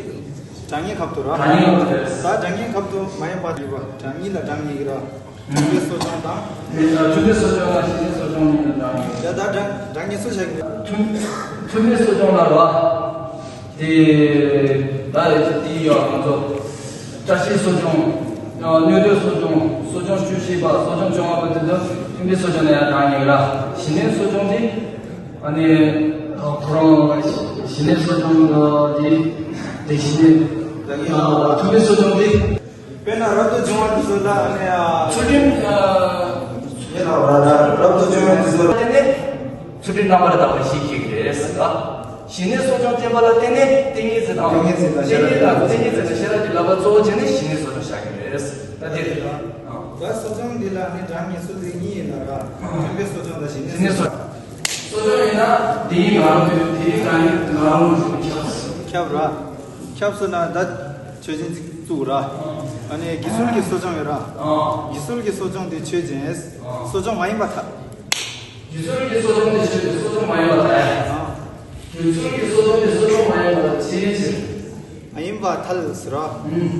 བགྲང་ངེས་ཁབ་ཏུ་ར། བགྲང་ངེས་ཁབ་ཏུ་རེད། ད་བགྲང་ངེས་ཁབ་ཏུ་མ་ཡིན་པ་ཡོད་པ། བགྲང་ངེས་ལ་བགྲང་ངེས་ཀྱི་ར། ཨང་མཐུན་དཔེ་སོ་སྐྱོང་དང་། མི་ཨ་མཐུན་དཔེ་སོ་སྐྱོང་དང་ཞི་གནས་སོ་སྐྱོང་གཉིས་ལ་བགྲང་ངེས། ཡ་ད་བགྲང་བགྲང་ངེས་སུ་བྱ་གི་རེད། མཐུན་མཐུན་དཔེ་སོ་སྐྱོང་ལ་ར། དེ་ད་རེས་དེ་ཡོད་ང་ཚོ། བཀྲ་ཤིས་གསོ་སྦྱོང་། གནོད་འདོད་གསོ་སྦྱོང་། གསོ་སྦྱོང་བཅུ་བཞི་པ། གསོ་སྦྱོང་བཅོ་ལྔ་པ་དེ་ཚོ་མཐུན་དཔེ་གསོ་སྦྱོང་ལ་ཡང་གྲངས་ཡིན་ལ། ཞི་གནས་གསོ་སྦྱོང་དེ། ཨ་ནི། ཁོ་རང་ཞི་གནས་གསོ་སྦྱོང་དེ་དེ་ཞི་གནས། མཐུན་དཔེ་གསོ་སྦྱོང་དེ། དཔེར་ན་རབ་ཏུ་བྱུང་བ་དེ་ཚོ་ལ་ཨ་ནི། ཚུལ་ཁྲིམས། ཡིན་ལ་ར་ར་རབ་ཏུ་བྱུང་བ་དེ་ཚོ་ལ། དེ་ནི། ཚུལ་ཁྲིམས་རྣམ་པར་དག་པ་ཞིག་སྐྱེ་གི་རེད་ཟེར་ལ། ཞི་གནས་གསོ་སྦྱོང་བསྟན་པ་ལ་བརྟེན་ནས་ཏིང་ངེ་འཛིན་དང་། ཏིང་ངེ་འཛིན་དང་ཏིང་ངེ་འཛིན་དང་ཤེས་རབ་ཀྱི་བསླབ་པ་གཙོ་བོ་བྱས་ནས་ཞི་གནས་གསོ་སྦྱོང་བྱ་གི་རེད། ད་དེ་རེད། ད་གསོ་སྦྱོང་འདི་ལ་ནི་གྲངས་ངེས་སུ་དེ་གཉིས་ཡིན་ལ་ར། མཐུན་དཔེ་གསོ་སྦྱོང་དང་ཞི་གནས་གསོ་སྦྱོང་། གསོ་སྦྱོང་ཡིན་ན་དེའི་ངང་དུ་དེའི་གང་ཡིན་ངང་རུང་ཁྱབ། ཁྱབ་ར། ཁྱབ་སོང་ན་ད་ཆོས་ཅན་ཅིག་བཙུགས་ར། ཨ་ནི་དགེ་ཚུལ་གྱི་གསོ་སྦྱོང་ཡོད་ར། དགེ་ཚུལ་གྱི་གསོ་སྦྱོང་དེ་ཆོས་ཅན། གསོ་སྦྱོང་མ་ཡིན་པར་ཐལ། དགེ་ཚུལ་གྱི་གསོ་སྦྱོང་དེ་ཆོས་ཅན། གསོ་སྦྱོང་མ་ཡིན་པར་ཐལ། དགེ་ཚུལ་གྱི་གསོ་སྦྱོང་དེ་གསོ་སྦྱོང་མ་ཡིན་པར་ཐལ། ཅིའི་ཕྱིར། མ་ཡིན་པར་ཐལ་ཟེར་ར།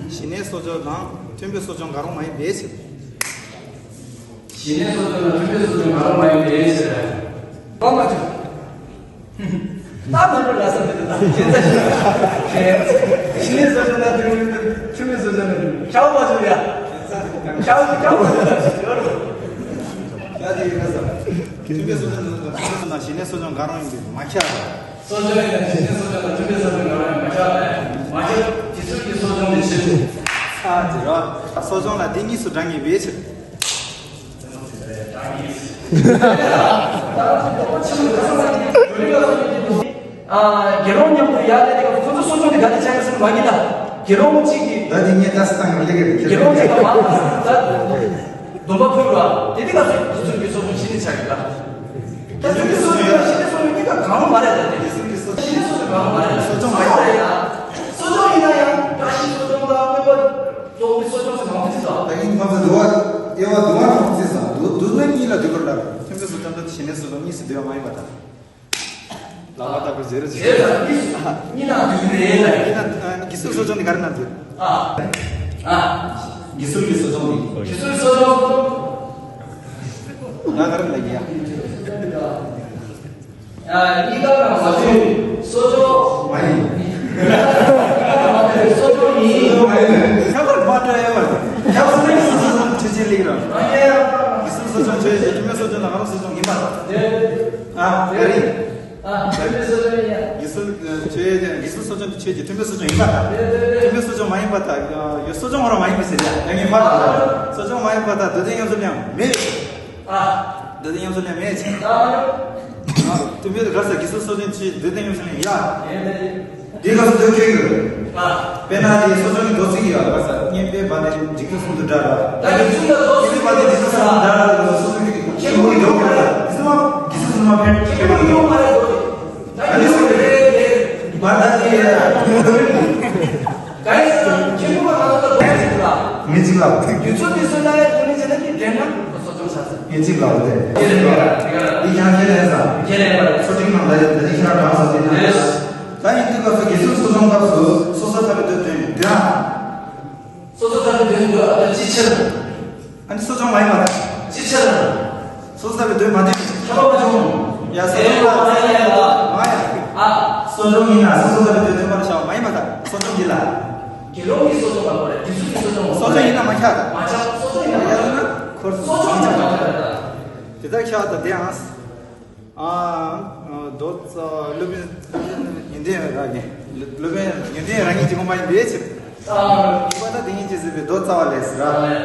ཞི་གནས་གསོ་སྦྱོང་དང་མཐུན་དཔེ་གསོ་སྦྱོང་གང་རུང་མ་ཡིན་པའི་ཕྱིར། ཞི་གནས་གསོ་སྦྱོང་དང་མཐུན་དཔེ་གསོ་སྦྱོང་གང་རུང་མ་ཡིན་པའི་ཕྱིར། དཔང་མ་བྱུང་། ད་མ་འགྲོ་ལ་ས་མི་འདུག་ད་ཁྱེད་ཚ་ཞི་གནས་གསོ་སྦྱོང་དང་མཐུན་དཔེ་གསོ་སྦྱོང་ནི་ཁྱབ་མ་བྱུང་ཡ། ཁྱབ་མ་བྱུང་ཡ། ཁྱབ་ཁྱབ་མ་བྱུང་ཡ། ད་དེ་ཡིན་ན་ས་མཐུན་དཔེ་གསོ་སྦྱོང་དང་ཞི་གནས་གསོ་སྦྱོང་གང་རུང་ཡིན་པས་མ་ཁྱབ། གསོ་སྦྱོང་ཡིན་ན་ཞི་གནས་གསོ་སྦྱོང་དང་མཐུན་དཔེ་གསོ་སྦྱོང་གང་རུང་ཡིན་མ་ཁྱབ་ལས། མ་ཁྱབ་དགེ་ཚུལ་གྱི་གསོ་སྦྱོང་དེ་ཕྱིར། ས་དེ་ར། གསོ་སྦྱོང་ལ་དེ་གཉིས་སུ་འདྲ་ངེས་པའི་ཕྱིར། དགེ་སློང་མཉམ་དུ་ཡར་ལས་དེ་ཁོ་ཚོ་གསོ་སྦྱོང་དེ་ག་དེ་བྱ་ཡོད་ཟེར་མ་གི་ད། དགེ་སློང་གཅིག་གིས། ད་དེ་ངས་ད་སི་ཏང་གི་ལས་ཀ་དེ་ཁྱེད་དགེ་སློང་གཅིག་ག་མ་ད་སྡོམ་པ་ཕུལ་བ་དེ་དེ་ག་ཚོད་དེ་ཚོད་ཀྱི་གསོ་སྦྱོང་ཤི་ནས་བྱ་གི་ད། ད་དེ་ཚོད་ཀྱི་གསོ་སྦྱོང་ཤི་ནས་གསོ་སྦྱོང་གཉིས་ཀ་གང་རུང་མ་རེད་ད་དེ། དེ་ཚོད་ཀྱི་གསོ་ཤི་ནས་གསོ་སྦྱོང་གང་རུང་མ་རེད། གསོ་སྦྱོང་མ་ཡིན་ད་ཡ། གསོ་སྦྱོང་ཡིན་ན་ཡང་བཀྲ་ཤིས་གསོ་སྦྱོང་དང་སྨོན་པ་རྫོགས་པའི་གསོ་སྦྱོང་ཟེར་མང་པོ་ཅིག་ད། ད་ཡིན་ཁོང་ཚོ་འདུག་བ། དབྱེ་བ་འདུག་ནས་སུ་ལོ་གཉིས་སུ་བསྡུ་བ་མ་ཡིན་པ་དང་། ལག་པ་ལྟ་བུ་ཟེར་ཟེར། རེད་ལ་གཉིས་སུ་གཉིས་ན་བསྡུ་རེད་ལ། ཡིན་ན་དགེ་ཚུལ་གསོ་སྦྱོང་འདི་ག་རེ་ན་བསྡུ། ཨ་ཨ་དགེ་ཚུལ་གྱི་གསོ་སྦྱོང་འདི། དགེ་ཚུལ་གསོ་སྦྱོང་། ང་ག་རེ་ལ་ཡིན་ཡ། ཨ་གཉིས་ཀ་ན་མ་བསྡུ། གསོ་སྦྱོང་མ་ཡིན། གསོ་སྦྱོང་ཡིན། ཁྱབ་པར་མ་སྤྲད་ཡོད་པ། ཁྱབ་པར་ནི་སོ་སོ་སོ་ཁྲི་ཆེ་ལིག་ར། དགེ་ཚུལ་གསོ་སྦྱོང་ཆོས་ཡིན། ཁྲི་མེད་གསོ་སྦྱོང་ལ་ང་རང་གསོ་སྦྱོང་ཡིན་པ། ཨ་ག་རེ། ཨ་ཁྲི་མེད་གསོ་སྦྱོང་ཡིན། དགེ་ཚུལ་ཆོས་ཡིན། དགེ་ཚུལ་གསོ་སྦྱོང་དེ་ཆོས་ཀྱི་ཁྲི་མེད་གསོ་སྦྱོང་ཡིན་པ་དང་། ཁྲི་མེད་གསོ་སྦྱོང་མ་ཡིན་པ་དང་། གསོ་སྦྱོང་ཧོ་ར་མ་ཡིན་པ་ཟེར་ཡ། ཡ་ངའི་ཕ་དང་། གསོ་སྦྱོང་མ་ཡིན་པ་དང་འདོད་དོན་ཉམས་སུ་ལེན་མེད། ཨ། འདོད་དོན་ཉམས་སུ་ལེན་མེད་ཅེས། ཨ། དུམ་བུའི་ག་ས་དགེ་ཚུལ་གསོ་སྦྱོང་ཆོས་འདོད་དོན་ཉམས་སུ་ལེན་ཡ། དེ་ག་ས་འདོད་ཁེལ་གི། ཨ། དཔེར་ན་དེ་གསོ་སྦྱོང་གི་མདོ་ཚིག་ཡོད་ག་ས་བསྙེན་པའི་བ་དན་འཇིག་རྟེན་གསུམ་དུ་བསྒྲལ་བ། ད་གི་ཚུལ་ལ་མདོ་ཚིག་བསྙེན་པའི་བ་དན་འཇིག་རྟེན་གསུམ་དུ་བསྒྲལ་བ་ལ་སོ་སོ་གི་ཁྱེད་མོ་ཡོད་གི་ལ། དེ་ཚོ་དགེ་ཚུལ་གསུམ་མ་ཕེབས་ཁྱེད་མོ་ཡོད་མ་རེད་དོ། ད་གི་ཚུལ་རེད་རེད། མ་ད་དེ་ཡ། ག་རེ་ཟེར་ཁྱེད་མོ་མ་ད་ད་ལོ་ཚིག་ལ། ངེས་ཅིག་ལ་བ་དེ། དུས་ཚོད་དུས་ཚོད་ལ་ཡ་གོ་ནས་བྱས་ན་གི་འདྲེན་ན་གསོ་སྦྱོང་བྱ་ས། ངེས་ཅིག་ལ་བ་དེ། ཁྱེད་རེད་པ། འདི་ཀྱང་ཁྱེད་རེད་ས། ཁྱེད་རེད་པ། ཚོ་ཁྲིམས་ནང་ད་ཡོད་ད་ཅི་ཁྱེད་རང་གྲངས་སུ་དེ་ན། ད་ཡིན་དུས་སྐབས་སུ་དགེ་ཚུལ་གསོ་སྦྱོང་སྐབས་སུ་སོ་སོ་ཐར་པའི་དོན་དོན་དེ་ན། སོ་སོ་ཐར་པའི་དོན་དོན་ཨ་ཅི་ཕྱིར། ཨ་ནི་གསོ་སྦྱོང་མ་ཡིན་པ་དང་། ཅི་ཕྱིར། སོ་སོ་ཐར་པའི་དོན་མ་དོན་ཁྱབ་པ་མ་བྱུང་། ཡ་གསོ་སྦྱོང་ལ་ཡ་ཡ་ལ་མ་ཡ། ཨ། གསོ་སྦྱོང་ཡིན་ན་སོ་སོ་ཐར་པའི་དོན་མཐུན་པར་བྱ་བ་མ་ཡིན་པ་དང་གསོ་སྦྱོང་འདི་ལ། དགེ་སློང་གི་གསོ་སྦྱོང་ལ་གོ་རེ་དུས་ཚོད་ཀྱི་གསོ་སྦྱོང་གསོ་སྦྱོང་ཡིན་ན་མ་ཁྱབ་དང་། མ་ཁྱབ་གསོ་སྦྱོང་ཡིན་ན་མ་ཁྱབ། ཁོར་གསོ་སྦྱོང་ཡིན་ན་མ་ཁྱབ་དང་། དེ་ལྟར་ཁྱབ་དང་དེ་ཡང་། ཨ། མདོ་རྩ་སློབ་དཔོན་ཡོན་ཏན་རང་ཉིད། སློབ་དཔོན་ཡོན་ཏན་རང་ཉིད་ཀྱི་དབང་པོ་ཡིན་པའི་ཕྱིར། ཨ། ཁྱབ་པ་དང་དེ་ཉིད་ཀྱིས་ཟེར་བའི་མདོ་རྩ་བ་ལས་ཟེར་ར།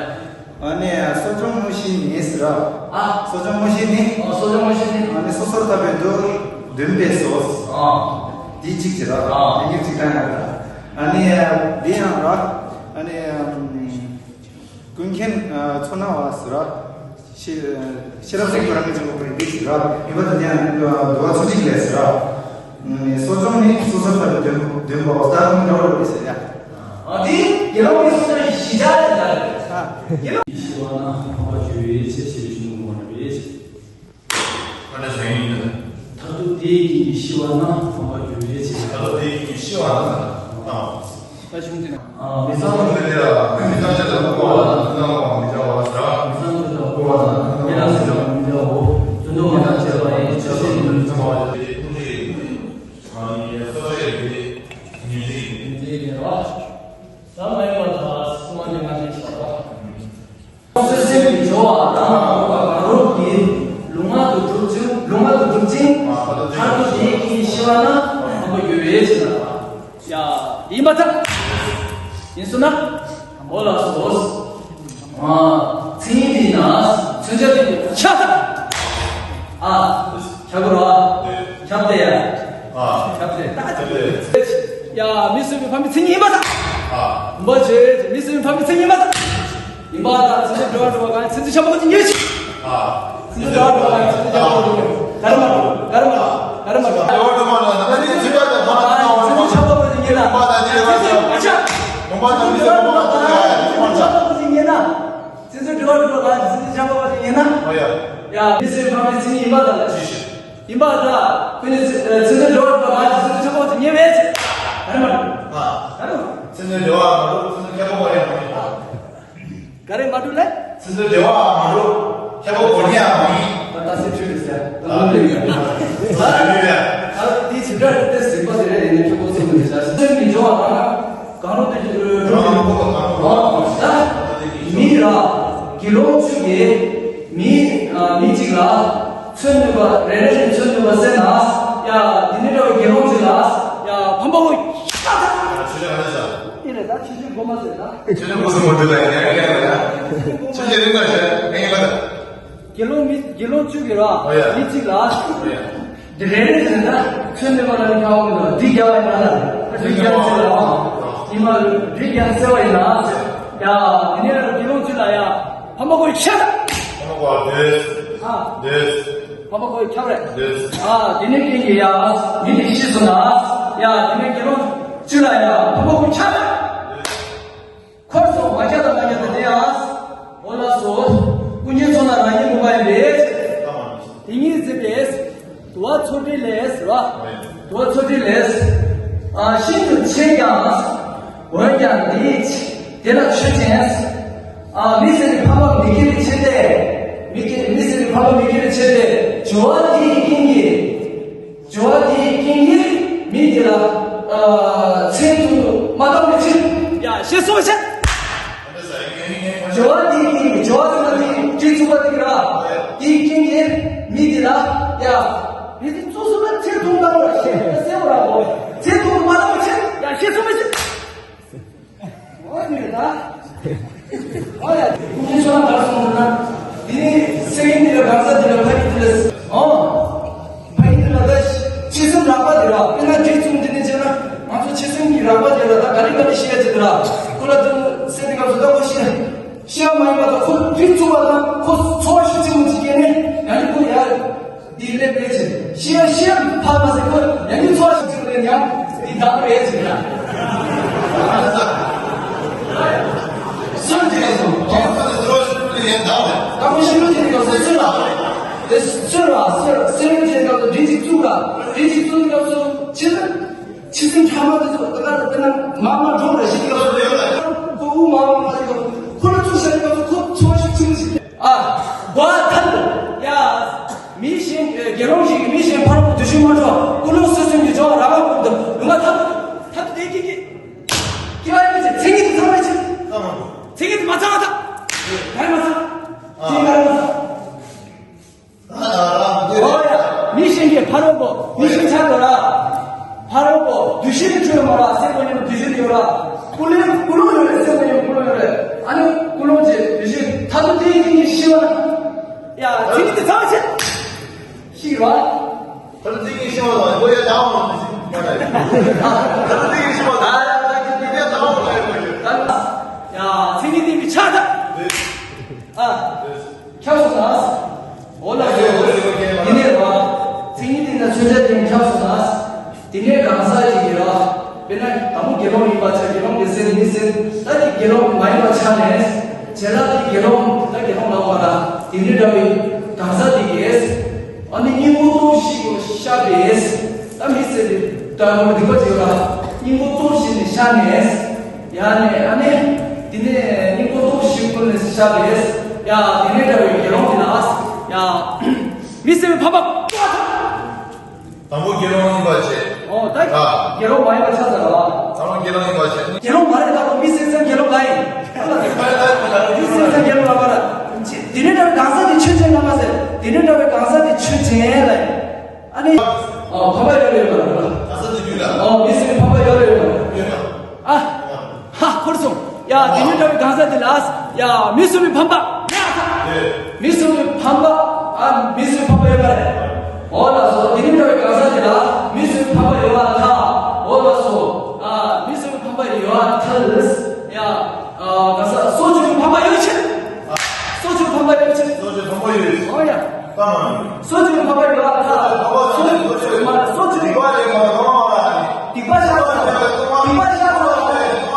ཨ་ནི་གསོ་སྦྱོང་དངོས་གཞི་ནི་ཟེར་ར། ཨ། གསོ་སྦྱོང་དངོས་གཞི་ནི། ཨ། གསོ་སྦྱོང་དངོས་གཞི་ནི། ཨ་ནི་སོ་སོར་ཐར་པའི་མདོ་འདོན་པས་སོ། ཨ། དེ་གཅིག་བྱེད་ར། ཨ། དེ་གཉིས་གཅིག་དང་ཡང་ར། ཨ་ནི་དེ་ཡང་ར། ཨ་ནི། ཀུན་མཁྱེན་ཨ་མཚོ་སྣ་བ་ཟེར་ར། ཤེས་ཤེས་རབ་སེང་གེ་རང་གི་ཆེན་པོ་ཁོ་རང་འདི་ཟེར་ར། ཡིན་པ་དང་ཡང་འདུལ་བ་ཚུལ་ཁྲིམས་ལས་ཟེར་ར། གསོ་སྦྱོང་ནི་སོ་སོར་ཐར་པའི་དོན་དོན་པའོ། ལྟ་སྒོམ་འདྲ་བ་རེད་ཟེར་ཡ། ཨ་འདི་དགེ་སློང་གི་གསོ་སྦྱོང་གི་གཞི་ཆགས་ལ་ལྟ་རེད། ཨ། དགེ་སློང་ཤི་བ་ན་འཕགས་པ་འགྱུར་བའི་ཕྱིར་ཞེས་པའི་གཞུང་ལུགས་མ་རེད་པས། ཁ་ན་བྱ་ཡིན་ནི། མཐར་ཐུག་དེའི་རྐྱེན་གྱིས་ཤི་བ་ན་འཕགས་པ་འགྱུར་བའི་ཕྱིར། མཐར་ཐུག་དེའི་རྐྱེན་གྱིས་ཤི་བ་ན། ཨ། ད་གཞུང་དེ་ནི། ཨ། མི་ཚངས་པ་དེ་ལ་མི་ཚངས་ཆེད་དུ་བསྐོར་བ་དང་། མི་ཚངས་པ་མི་བྱ་བ་ཟེར། མི་ཚངས་ཆེད་དུ་བསྐོར་བ་དང་། མི་ལ་སེམས་ཀྱང་མི་བྱའོ། བརྩོན་འགྲུས་མ་བྱས་པ་ཡིན་ཕྱིར་ཞེས་ཡིན། ཚངས་པ་དེ་ཀུན་གྱི་གང་ཡིན་སོ་སོའི་དེ་ཉོན་ཅིག་ཉོན་ཅིག་ཡིན་རོ། ད་མ་ཡིན་པ་དང་སྲུང་བ་ནི་ང་ཞེས་བྱ་བ། ཚོད་སེམས་ཀྱི་སྦྱོར་བ་དང་། གང་རུང་གི་ལུང་ལ་དུ་གྲུབ་ཅིང་། ལུང་ལ་དུ་གྲུབ་ཅིང་། མཐར་ཐུག་དེའི་རྐྱེན་གྱིས་ཤི་བ་ན་འཕགས་པ་འགྱུར་བའི་ཕྱིར་ལ། ཡ། ཡིན་པ་དང་། ཡིན་སོང་ན། འོ་ལགས་སོ། ཨ། མཚན་ཉིད་དེ་ན་མཚོན་བྱ་དེ་ཆ་ད། ཨ། ཁྱབ་རོ། ཁྱབ་སྟེ་ཡ། ཨ། ཁྱབ་སྟེ། ད་ཁྱབ་སྟེ། ཡ། མི་གསོད་པའི་ཕ་མའི་མཚན་ཉིད་ཡིན་པ་དང་། ཨ། ཡིན་པ་བྱས། མི་གསོད་པའི་ཕ་མའི་མཚན་ཉིད་ཡིན་པ་དང་། ཡིན་པ་དང་། ཚིག་འབྲེལ་བ་འགྲོ་བ་གང་ཚིག་འཛིན་ཆགས་པ་ཀུན་གྱི་ཉེས་བྱས། ཨ། ཚིག་འཛིན་འབྲེལ་བ་འགྲོ་བ་གང་ཚིག་འཛིན་ཆགས་པ་ཀུན་གྱི་ཉེས། ག་རེ་མ་འགྲོ། ག་རེ་མ་འགྲོ། ག་རེ་མ་འགྲོ། འབྲེལ་བ་འགྲོ་མ་ལ་ན་ཚིག་འཛིན་ཆགས་པ་ཀུན་གྱི་ཉེས་ལ། ཡིན་པ་དང་། ཚིག་འཛིན་ཆགས་པ་ཀུན་གྱི་ཉེས་ལ། ཡིན་པ་དང་། ཚིག་འཛིན་ཆགས་པ་ཀུན་གྱི་ཉེས་ལ། ཚིག་འཛིན་ཆགས་པ་ཀུན་གྱི་ཉེས་ལ། ཚིག་འཛིན་འབྲེལ་བ་འགྲོ་བ་གང་ཚིག་འཛིན་ཆགས་པ་ཀུན་གྱི་ཉེས་ན། ཨོ་ཡ། ཡ། མི་གསོད་པའི་ཕ་མའི་མཚན་ཉིད་ཡིན་པ་དང་། ཡིན་པ་དང་། ཀུན་ནས་ཚིག་འཛིན་འབྲེལ་བ་འགྲོ་བ་གང་ཚིག་འཛིན་ཆགས་པ་ཀུན་གྱི་ཉེས་པའི་ཕྱིར། ག་རེ་མ་འགྲོ། ཨ། ག་རེ་མ་འགྲོ། ཚིག་འཛིན་འབྲེལ་བ་མ་འགྲོ། ཚིག་འཛིན་ཁྱད་པར་བ་ཡང་མ་ཡིན་པ། ག་རེ་མ་འགྲོ་ལེ། ཚིག་འཛིན་འབྲེལ་བ་མ་འགྲོ། ཁྱད་པར་གོ་ཉེས་ཡང་མ་ཡིན། ད་ལྟ་སེ་ཆུ་རེད་ཟེར། ད་ལྟ་ལེ་ཡིན། ད་ལྟ་ལེ་ཡིན། ད་དེའི་བྱེ་བྲག་དེ་ཟིན་པ་དེ་རེད། ཡིན་ནའི་ཁྱད་པར་ཚོད་མི་འདུག་ཟེར། སེམས་ཀྱི་སྦྱོར་བ་དང་། གང་རུང་དེ་ཉིད་ཀྱི་འགྲོ་བ་ཡང་ཁོ་གང་རུང་། ད་མི་ར་དགེ་སློང་བཅུ་གིས་མི་མི་གཅིག་ལ་ཚོད་ནུས་པ་རེ་རེ་བཞིན་ཚོད་ནུས་པ་བསལ་ན། ཡ། དེ་ནི་འདྲ་བའི་དགེ་སློང་གཅིག་ལ། ཡ། ཕམ་པ་བོ་ཤ་ད། ཆོས་ཅན་ཧ་ལས་ས། ཨེ་རེད། ད་ཆོས་ཅན་གོ་མ་ཟེར་ད། ཆོས་ཅན་གོ་སོང་མ་འདུག་ལ་ཡ་ཡ་ཡ། ཆོས་ཅན་རིང་ལ་ཤ་ངེས་ཡིན་པ་ད། དགེ་སློང་མི་དགེ་སློང་བཅུ་གིས་ར། ཨོ་ཡ། མི་གཅིག་ལ། ཨོ་ཡ། འདི་རེ་རེ་བཞིན་ད་ཚོད་ནུས་པ་ལ་ནི་ཁྱབ་པ་མི་འདུག་འདི་རྒྱག་པ་ཡིན་ན་ལ། འདི་རྒྱག་ཚེ་ལ། ཉི་མ་འདི་རྒྱག་ཚེ་བ་ཡིན་ན། ཡ། དེ་ནས་ར་དགེ་སློང་བཅུ་ལ་ཡ། ཕམ་པ་ཁོ་ཡི་ཤ། ཕམ་པ་ཁོ་འདོད། ཨ། འདོད། ཕམ་པ་ཁོ་ཡི་ཁྱབ་རེད། འདོད། ཨ། དེ་ནས་རྐྱེན་གྱིས་ཡ། མི་དེ་ཤི་སོང་ན། ཡ། དེ་ནས་དགེ་སློང་བཅུ་ལ་ཡ། ཕམ་པ་ཁོ་ཡི་ཁྱབ་རེད། འཁོར་སོགས་མ་ཁྱབ་དང་མ་ཁྱབ་དང་དེ་ཡང་། འོ་ལགས་སོ། ཀུན་མཁྱེན་མཚོ་སྣ་རང་ཉིད་མུན་པ་ཡིན་པས། དེ་ཉིད་འཛིན་ ཚོགས་སྒྲིག་ལས་ར། དུ་བ་ཚོགས་སྒྲིག་ལས། ཨ་ཤིན་ཏུ་ཆེ་ཀྱང་། འོན་ཀྱང་འདི་དེ་ལ་ཆོས་ཅན། ཨ་མི་ཟེར་ནི་འཕགས་པ་མི་དགེ་བའི་ཆོས་ཏེ། མི་དགེ་མི་ཟེར་ནི་འཕགས་པ་མི་དགེ་བའི་ཆོས་ཏེ། སྦྱོར་བ་དེའི་རྐྱེན་གྱིས། སྦྱོར་བ་དེའི་རྐྱེན་གྱིས་མི་དེ་ལ་ཨ་ཚེ་ཐུང་དུ་མ་བཏང་བའི་ཕྱིར། ཡ་ཤེས་སོང་བ་ཤེས། སྦྱོར་བ་དེའི་རྐྱེན་གྱིས་སྦྱོར་བ་ཟེར་ན་དེ་གྲི་བཙུགས་པ་དེ་ར། དེའི་རྐྱེན་གྱིས་མི་དེ་ལ་ཡ། མི་དེ་བཙུགས་སོང་ན་ཚེ་ཐུང་བཏང་བ་ཤེས་གསལ་བོ་ར་གོ། ཚེ་ཐུང་དུ་མ་བཏང་བའི་ཕྱིར། ཡ་ཤེས་སོང་བ་ཤེས། འོ་དེ་རེད་ད། འོ་ཡ། ཀུན་མཁྱེན་ཆོས་ལ་ག་རེ་གསུངས་འདུག་ན། དེ་ནི་སེམས་ཡིན་དེ་ལ་གང་ཟག་དེ་ལ་ཕ་ཡིན་དེ་ལ། འོ། ཕ་ཡིན་དེ་ལ་ད་ཕྱི་སེམས་རགས་པ་དེ་ལ་དཔེར་ན་འདྲི་གསུངས་དེ་ནི་བྱས་ན་ང་ཚོ་ཕྱི་སེམས་ཀྱི་རགས་པ་དེ་ལ་ད་ག་རེ་ག་རེ་ཤེས་ཡ་ཅིག་དེ་ལ་ཁོ་ལ་དུ་སེམས་དེ་ག་ཚོད་ད་ཁོ་ཤེས་ཤེས་མ་ཡིན་པ་དང་ཁོ་འདྲི་གསུངས་པ་དང་ཁོ་ཚོར་བ་ཤུགས་ཆེན་པོ་ཅིག་སྐྱེས་ནས་ཡང་ནི་ཁོ་ཡ། འདི་ལས་པའི་ཕྱིར། ཤེས་ཤེས་ཕར་མ་ཟེར་ཁོ་ཡང་ནི་ཚོར་ཞིག་ཅིག་རེད་ཡང་འདི་བདག་པའི་ཕྱིར་ན། སུན་ཅི་ལ་སོང་། ད་ཁོ་ཤི་རུ་དེ་སྐབས་སུ་སུན་ལ། དེ་སུན་ལ་སུན་སུན་དེ་སྐབས་སུ་འདྲི་ཅིག་བཙུགས་ལ། འདྲི་ཅིག་བཙུགས་སྐབས་སུ་ཕྱི་ནི་ཕྱི་སེམས་ཕྲ་མ་དེ་ཚོ་ད་ལྟ་དེ་ན་མ་མ་འགྲོ་རེ་ཞིག་སྐབས་སུ་ཡོད་ལ། ཁོ་དབུ་མ་མ་མ་ཡོད་ཁོ་ལ་བཙུགས་ཤ་སྐབས་སུ་ཁོ་ཚོར་ཞིག་ཅིག་ཞིག་ཨ། གོ་ཐལ། ཡ། མི་གཞན་དགེ་སློང་ཞིག་གིས་མི་གཞན་ཕ་རོལ་པོ་འདུ་ཤེས་མ་འགྲོ་ཀུན་སློང་བསོད་ནམས་ཀྱི་སྦྱོར་བ་རགས་པ་ཀུན་ཏུ་ལུང་བ་ཐབས་ཐབས་དེ་ཀྱི་ཀྱི་ཀྱི་བ་ཡིན་ཅིག་མཚན་ཉིད་དུ་ཚང་བའི་ཕྱིར། མཚན་ཉིད་དུ་མ་ཚང་བ་དང་། ག་རེ་མ་ཚང་། དེ་ག་རེ་མ་ཚང་། འོ་ཡ། མི་གཞན་གྱིས་ཕ་རོལ་པོ་མི་གཞན་ཆགས་དགོས་ར། ཕ་རོལ་པོ་འདུ་ཤེས་ནི་འཁྲུལ་མ་ར་སེམས་པ་ཉིད་ནས་འདུ་ཤེས་ཡོད་ར། ཀུན་སློང་ཀུན་སློང་ཡོད་རེད་སེམས་པ་ཉིད་ཀུན་སློང་ཡོད་རེད། ཨ་ནི་ཀུན་སློང་ཅེས་འདུ་ཤེས་ཐ་དུ་དེའི་རྐྱེན་གྱིས་ཤི་བ་ན། ཡ་ཚིག་འདི་ཚང་ཆེ། ཤི་བ། ཐ་དུ་དེའི་རྐྱེན་ཤི་བ་ལ་འགོ་ཡ་དང་བ་ལ་འདུ་ཤེས་མ་རེད། ཐ་དུ་དེའི་རྐྱེན་ཤི་བ་ལ་འགོ་ཡ་དང་བ་ལ་འདུ་ཤེས། ཡ་ཚིག་ནི་དེ་མི་ཆགས་ད། ཨ། ཁྱབ་སོང་ན། འོ་ལགས་སོ། དེ་ནས་ར། མཚན་ཉིད་དེ་ན་མཚོན་བྱ་དེ་ཁྱབ་སོང་ན། དེ་ནས་གང་ཟག་ཅིག་གིས་ར། དཔེར་ན་དང་པོ་དགེ་སློང་ཡིན་པ་ཆ་དགེ་སློང་མི་ཟེར་མི་ཟེར་ད་དེ་དགེ་སློང་མ་ཡིན་པ་ཆ་ནས། བྱེད་ལས་དེ་དགེ་སློང་ད་དགེ་སློང་ལ་བ་ར། དེ་ནས་འདྲ་བའི་གང་ཟག་དེ་གིས། ཨ་ནི་སྙིང་པོ་སྟོབས་བཞི་གོ་ཤ་བེས། ད་མི་ཟེར་དེ་ད་མོ་སྡིག་པ་བྱེད་ར། སྙིང་པོ་སྟོབས་བཞི་ནས་ཤ་ནས། ཡ་ནས་ཨ་ནི། དེ་ནས་སྙིང་པོ་སྟོབས་བཞི་ཀུན་ནས་ཤ་བས། ཡ་དེ་ནས་འདྲ་བའི་དགེ་སློང་དེ་ལ། ཡ། མི་ཟེར་བའི་ཕམ་པ། དང་པོ་དགེ་སློང་ཡིན་པ་བྱས། ཨོ་ད། ཨ། དགེ་སློང་མ་ཡིན་པ་ཆ་ཟེར་བ། དང་པོ་དགེ་སློང་ཡིན་པ་བྱས། དགེ་སློང་མ་རེད་ད་གོ་མི་ཟེར་ཙམ་དགེ་སློང་ག་ཡིན། མི་ཟེར་ཙམ་དགེ་སློང་ལ་བ་ར། དེ་ནས་འདྲ་བའི་གང་ཟག་དེ་ཆོས་ཅན་ལ་མ་ཟེར། དེ་ནས་འདྲ་བའི་གང་ཟག་དེ་ཆོས་ཅན་ལ་ཡིན། ཨ་ནི། ཨ་ཕམ་པ་ཡོད་རེད་ཡོད་རེད། ག་ས་དེ་རྒྱུད་ལ། ཨ་མི་ཟེར་ཕམ་པ་ཡོད་རེད་ཡོད་རེད། ཡོད་རེད། ཨ། ཧ་འཁོར་སོང་། ཡ་དེ་ནས་འདྲ་བའི་གང་ཟག་དེ་ལ། ཡ་མི་ཟེར་བའི་ཕམ་པ། མི་ཟེར་བའི་ཕམ་པ། ཨ་མི་ཟེར་བའི་ཕམ་པ་ཡོད་པ་རེད། འོ་ལགས་སོ་དེ་ནས་འདྲ་བའི་གང་ཟག་དེ་ལ་མི་ཟེར་བའི་ཕམ་པ་ཡོད་པ་ལ། འོ་ལགས་སོ། ཨ་མི་ཟེར་བའི་ཕམ་པ་ཡོད་པ་ཐལ། ཡ་ཨ་གང་ཟག་སྲོག་གཅོད་པའི་ཕམ་པ་ཡོད་ཕྱིར། སྲོག་གཅོད་པའི་ཕམ་པ་ཡོད་ཕྱིར། སྲོག་གཅོད་ཕམ་པ་ཡོད། འོ་ཡ། སྲོག་གཅོད་པའི་ཕམ་པ་ཡོད་པ་ཐལ། སྲོག་གཅོད་མ་སྲོག་གཅོད་སྡིག་པ་ལས་མ་སྡིག་པ་བཤགས་ཚར། སྡིག་པ་བཤགས་ཚར།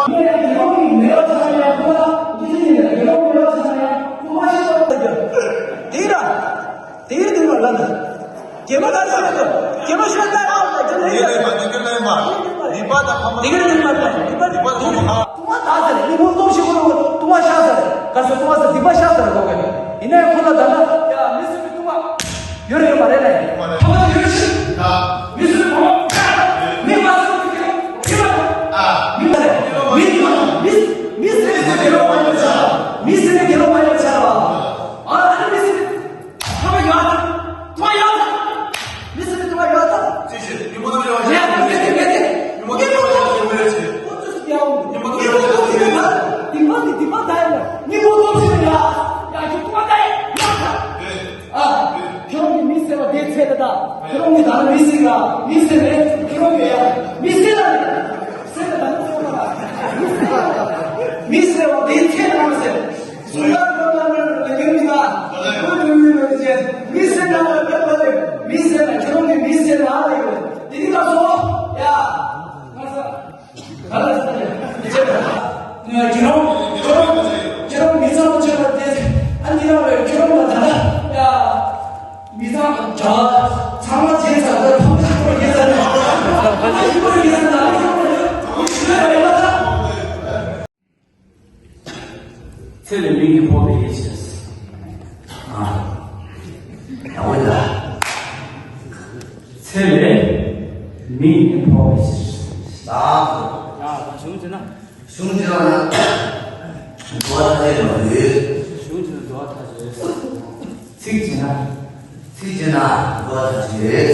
ངས་དགེ་སློང་གི་མེད་པ་ཆགས་ཡང་ཁོ་ལ་འདི་ནི་དགེ་སློང་མེད་པ་ཆགས་ཡང་ཁོ་མ་ཤེས་པ་དེ་ར་དེའི་དུས་ལ་ལ་ན་དགེ་མ་ག་ཚོད་རེད་དོ། དགེ་མ་ཤོད་ལ་ཡང་དགེ་མ་ཡིན་ལ་མ་དགེ་མ་ཡིན་མ་སྡིག་པ་དང་ཕམ་པ་དགེ་མ་ཡིན་མ་སྡིག་པ་སྡིག་པ་དང་ཕམ་པ། ལྟུང་བ་དག་ཟེར་ནི་མོ་སྟོབས་ཤིག་ཁོ་ལ་ལྟུང་བ་བཤགས་ཟེར་ག་ཚོད་ལྟུང་བ་ཟེར་སྡིག་པ་བཤགས་ཟེར་གོ་གི་ཡིན་ན་ཡང་ཁོ་ལ་ད་ལ་ཡ་མི་སྲིད་པའི་ལྟུང་བ། ཡོད་རེད་ཡོད་མ་རེད་ལ། ཕ་མ་ཡོད་ཕྱིར། མི་ཚོའི་ཕ་མ། མི་མ་ཚོས་ཀྱི་ཕ་མ། མི་མ་རེད། མི་མ་མི་མི་ཟེར་ནས་དགེ་སློང་མ་ཡོད་ཆགས། མི་ཟེར་ནས་དགེ་སློང་མ་ཡོད་ཆགས་ལ། ཨ་ཨ་ནི་མི་ཟེར་ནས་ཕ་མ་ཡོད་ཨ། ཕ་མ་ཡོད་ཨ། མི་ཟེར་ནས་ཕ་མ་ཡོད་ཨ། ཅི་ཞིག་ཡོད་མ་ཐུབ་ཡོད་ཅིག་མེད་དེ་མེད་དེ། ཡོད་མ་ཐུབ་ཡོད་ཅིག་ཡོད་མ་ཡོད་ཅིག་ཁོ་ཚོས་ཀྱང་ཡོད་མ་ཐུབ་ཡོད་ཅིག་སྡིག་པ་འདི་སྡིག་པ་ད་ཡོད་མ་མི་ཁོ་ཚོ་ཞིག་ཡ་ཡ་ཁྱོད་ཁོ་མ་ད་ཡོད་ཨ། ཁྱོད་རང་གི་མི་ཟེར་བ་དེའི་ཚེ་ད་ལྟ། ཁྱོད་རང་གི་ད་ལྟ་མི་ཟེར་ལ་མི་ཟེར་རེད། ཁྱོད་རང་གི་ཡ་མི་ཟེར་ལ་རེད། ཟེར་ད་ལྟ་ཚོགས་པ་ལ་མི་ཟེར་བ་དེའི་ཚེ་ད་མི་ཟེར། བཟོ་ཡག་ཁོ་ན་ན་ལ་ཡོད་མི་ད། ཁོ་ཡོད་མི་མི་ཟེར། མི་ཟེར་ན་ལ་ཡོད་པ་རེད། མི་ཟེར་ན་ཁྱོད་རང་གི་མི་ཟེར་ལ་རེད། དེ་ནི་ད་སོ་ཡ། ང་ས། ག་ལ་ཟེར་ན་ཡང་ཁྱེད་རང་ཁྱེད་རང་ཁྱེད་རང་མི་ཚང་མ་ཆགས་པ་དེ་ཨ་ནི་རང་བས་ཁྱེད་རང་ལ་ད་ལྟ་ཡ་མི་ཚང་མ་གྲྭ་ཚང་མ་བྱས་ཚར། ཚིག་བརྗོད་ན་འདུལ་བ་མཐར་ཕྱིན་རེད།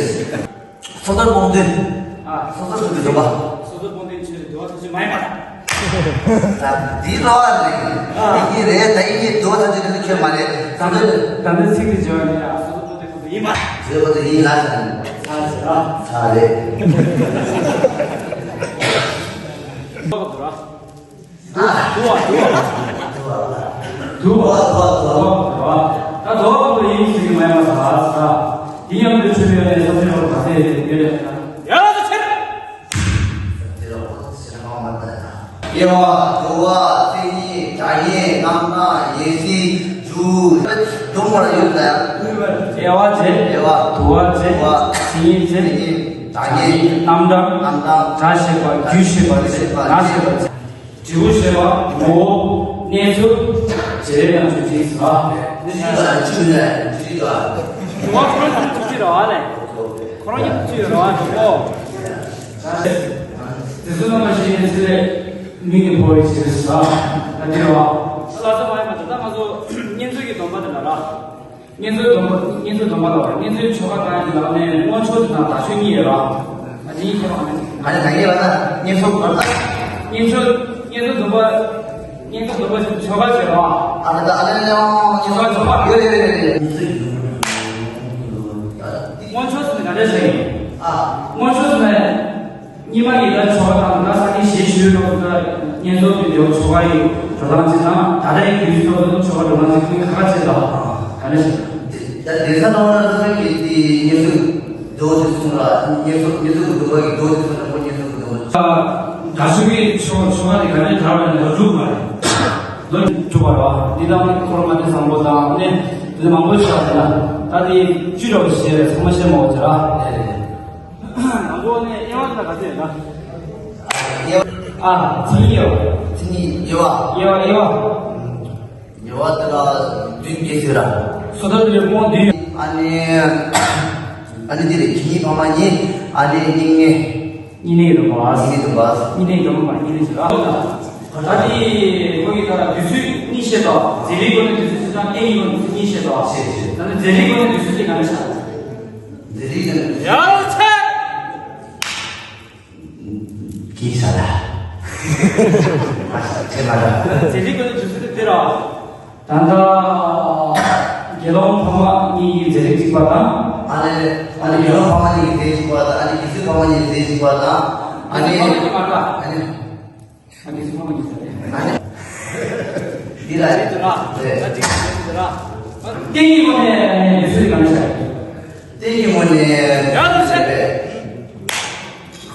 སོ་ཐར་དཔང་འདུས། ཨ། སོ་ཐར་དཔང་འདུས་འདུལ་བ། སོ་ཐར་དཔང་འདུས་ཆོས་འདུལ་བ་མཐར་ཕྱིན་མ་ཡིན་པ་དང་། ད་འདི་ལོ་བ་རེད། ཨ། ཡིན་གྱི་རེད། ད་ཡིན་གྱི་འདུལ་བ་མཐར་ཕྱིན་དེ་ཚོ་ཁྱོད་མ་རེད། ད་ལྟ་ད་ལྟ་ཚིག་འདི་བརྗོད་ནས་ཨ་སོ་ཐར་དཔང་འདུས་ཁོ་ཚོ་ཡིན་པ། བརྗོད་ཁོ་ཚོ་ཡིན་ལ། ཚར་ཟེར་ཨ། ཚར་རེད། འདུལ་བ་འདུལ་བ། འདུལ་བ། འདུལ་བ། འདུལ་བ། འདུལ་བ། ད་འདུལ་བ་ཁོ་ཡིན་ཟེར་གྱི་མ་ཡིན་པ་ཟ་ཟ། དེ་ཡང་དུ་ཆོས་པའི་གནས་སོ་སོའི་བར་ག་ཚད་ཡོད་ཡོད་ལས་ན། ཡ་ལ་ཆེ། དགེ་བ། འདུལ་བ། མཚན་ཉིད། སྒྲ་སྙན། རྣམ་གྲངས། ཡེ་ཤེས། རྒྱུ། སྡོམ་པར་ཡོད་ལ། དགེ་བ་བྱེད། དགེ་བ། འདུལ་བ་བྱེད། འདུལ་བ། མཚན་ཉིད་བྱེད། མཚན་ཉིད། སྒྲ་སྙན། རྣམ་གྲངས། རྣམ་གྲངས། སྒྲ་བཤད་པ། རྒྱུ་བཤད་པ། རྒྱུ་བཤད་པ། ངག་བཤད་པ། འབྲས་བུ་བཤད་པ། ངོ་བོ། གནས་ཚུལ། བྱེད་ལས་དང་བྱུང་ཚུལ་ཟེར་བ། ནི་ཤུལ་ལ་ཆུ་ལས་ཆུ་ལ། ཁོ་རང་ཉིད་ཀྱི་རེད་བ་ལས། ཁོ་རང་ཉིད་ཀྱི་རེད་བ་འགྲོ་གོ། དེ་ཚོ་རྣམ་པ་ཤེས་ནས་ཚེ་མིག་ནི་འཕོ་བའི་ཕྱིར་ཟེར་བ། ད་དེ་རེད་བ། ལ་ས་མ་ཡིན་པ་དེ་ད་ང་ཚོ་བསྙེན་རྫོགས་ཀྱི་སྡོམ་པ་དེ་ལ་ར། བསྙེན་རྫོགས་སྡོམ་པ། བསྙེན་རྫོགས་སྡོམ་པ་ལ་བསྙེན་རྫོགས་ཆོ་ག་དང་ཡི་ལག་ནས་སྔོན་ཆོས་དང་དག་ཆོས་གཉིས་ཡོད་ལ། ཨ་ནི་ཁྱེད་རང་ནི། ཨ་ནི་ད་ངེས་པ་ན་བསྙེན་རྫོགས་བར་ལ། བསྙེན་རྫོགས། བསྙེན་རྫོགས་སྡོམ་པ། བསྙེན་རྫོགས་སྡོམ་པ་ཆོ་ག་བྱེད་རོགས། ཨ་ནི་ད་ཨ་ནི་ལེའང་ཆོ་ག་ཆོ་ག་ཡོད་རེད་ཡོད་རེད་ཡོད་རེད། སྔོན་ཆོས་ཟེར་ནི་ག་འདྲ་ཞིག་ཡིན། ཨ། སྔོན་ཆོས་ཟེར་ནི། སྔོན་མ་ཡི་ད་ཆོ་ག་དང་ད་ས་ནི་ཞེས་ཞུས་རོགས་ད་བསྙེན་རྫོགས་ཀྱི་འདེའུ་ཆོ་ག་ཡི་འགྲོ་སྟངས་ཅི་དང་ད་ལྟ་ཡི་དུས་ཚོད་དུ་ཆོ་ག་འགྲོ་སྟངས་ཅི་ཁུལ་ཁ་ཁ་ཆེ་ད་ག་ནས་ཞིག་ད་དེ་ས་ནང་ན་ཚོ་གི་དེ་བསྙེན་རྫོགས་འདེའུ་དེ་གསུང་ལ་བསྙེན་རྫོགས་བསྙེན་རྫོགས་ཀྱི་འདེའུ་གི་འདེའུ་དེ་གསུང་ལ་ཁོ་བསྙེན་རྫོགས་ཀྱི་འདེའུ། ད་ད་ཤུགས་ཀྱི་ཆོ་ཆོ་ག་དེ་ག་ནས་དར་བ་ནས་ལོ་དྲུག་མ་རེད། ལོ་དྲུག་པ་རེད་བ། འདི་དང་འཁོར་མ་དེ་བཟང་པོ་དང་ནས་དེ་མང་པོ་ཞིག་ལ་ད་དེ་བཅུ་རོགས་ཞེས་ཚང་མ་བཤད་མ་འོ་ཅེ་ར། དང་པོ་ནས་དབྱེ་བ་དེ་ལ་ག་ཚོད་ཡོད་ན། དབྱེ་བ། ཨ། མཚན་ཉིད་དབྱེ་བ། མཚན་ཉིད་དབྱེ་བ། དབྱེ་བ་དབྱེ་བ། དབྱེ་བ་དེ་ལ་བདུན་སྐྱེ་ཟེར་ར། སོ་ཐར་ལས་དཔང་འདུས། ཨ་ནི། ཨ་ནི་འདི་རེད། ཇི་སྙེད་ཕ་མ་ཉིད། ཨ་ནི་སྙིང་ནས། སྙིང་ནས་སྡོམ་པ། སྙིང་ནས་སྡོམ་པ། སྙིང་ནས་སྡོམ་པ་སྙིང་ནས་ཟེར་ར། ད་ནི་ཁོ་གིས་ད་དུས་ཚོད་གཉིས་བཤད་དོ། རྫས་རིགས་སྒོ་ནས་དུས་ཚོད་ཟེར་དང་རྟེན་གྱི་སྒོ་ནས་དུས་ཚོད་གཉིས་བཤད་དོ། བཤད་བཤད། ད་ནི་རྫས་རིགས་སྒོ་ནས་དུས་ཚོད་ཅིག་ག་ནས་བཤད། རྫས་རིགས་སྒོ་ནས། ཡ་ཆེ། གིས་ས་ལ། མ་ཤ་ཆེ་མ་ལ། རྫས་རིགས་སྒོ་ནས་དུས་ཚོད་དེ་ར། ད་ལྟ་དགེ་སློང་ཕ་མ་གཉིས་ཀྱི་རྫས་རིགས་གཅིག་པ་དང་། ཨ་ནི་ཨ་ནི་དགེ་སློང་ཕ་མ་གཉིས་ཀྱི་རྫས་གཅིག་པ་དང་། ཨ་ནི་དགེ་ཚུལ་ཕ་མ་གཉིས་ཀྱི་རྫས་གཅིག་པ་དང་། ཨ་ནི་ཨ་ནི། ཨ་ནི་ཚོ་མ་ཡིན་ས་རེད། འདི་ལ་རེད། རེད། རྟེན་གྱི་སྒོ་ནས་ཚུལ་གང་བྱ། རྟེན་གྱི་སྒོ་ནས་ཡང་དུ་ཟེར། རེད།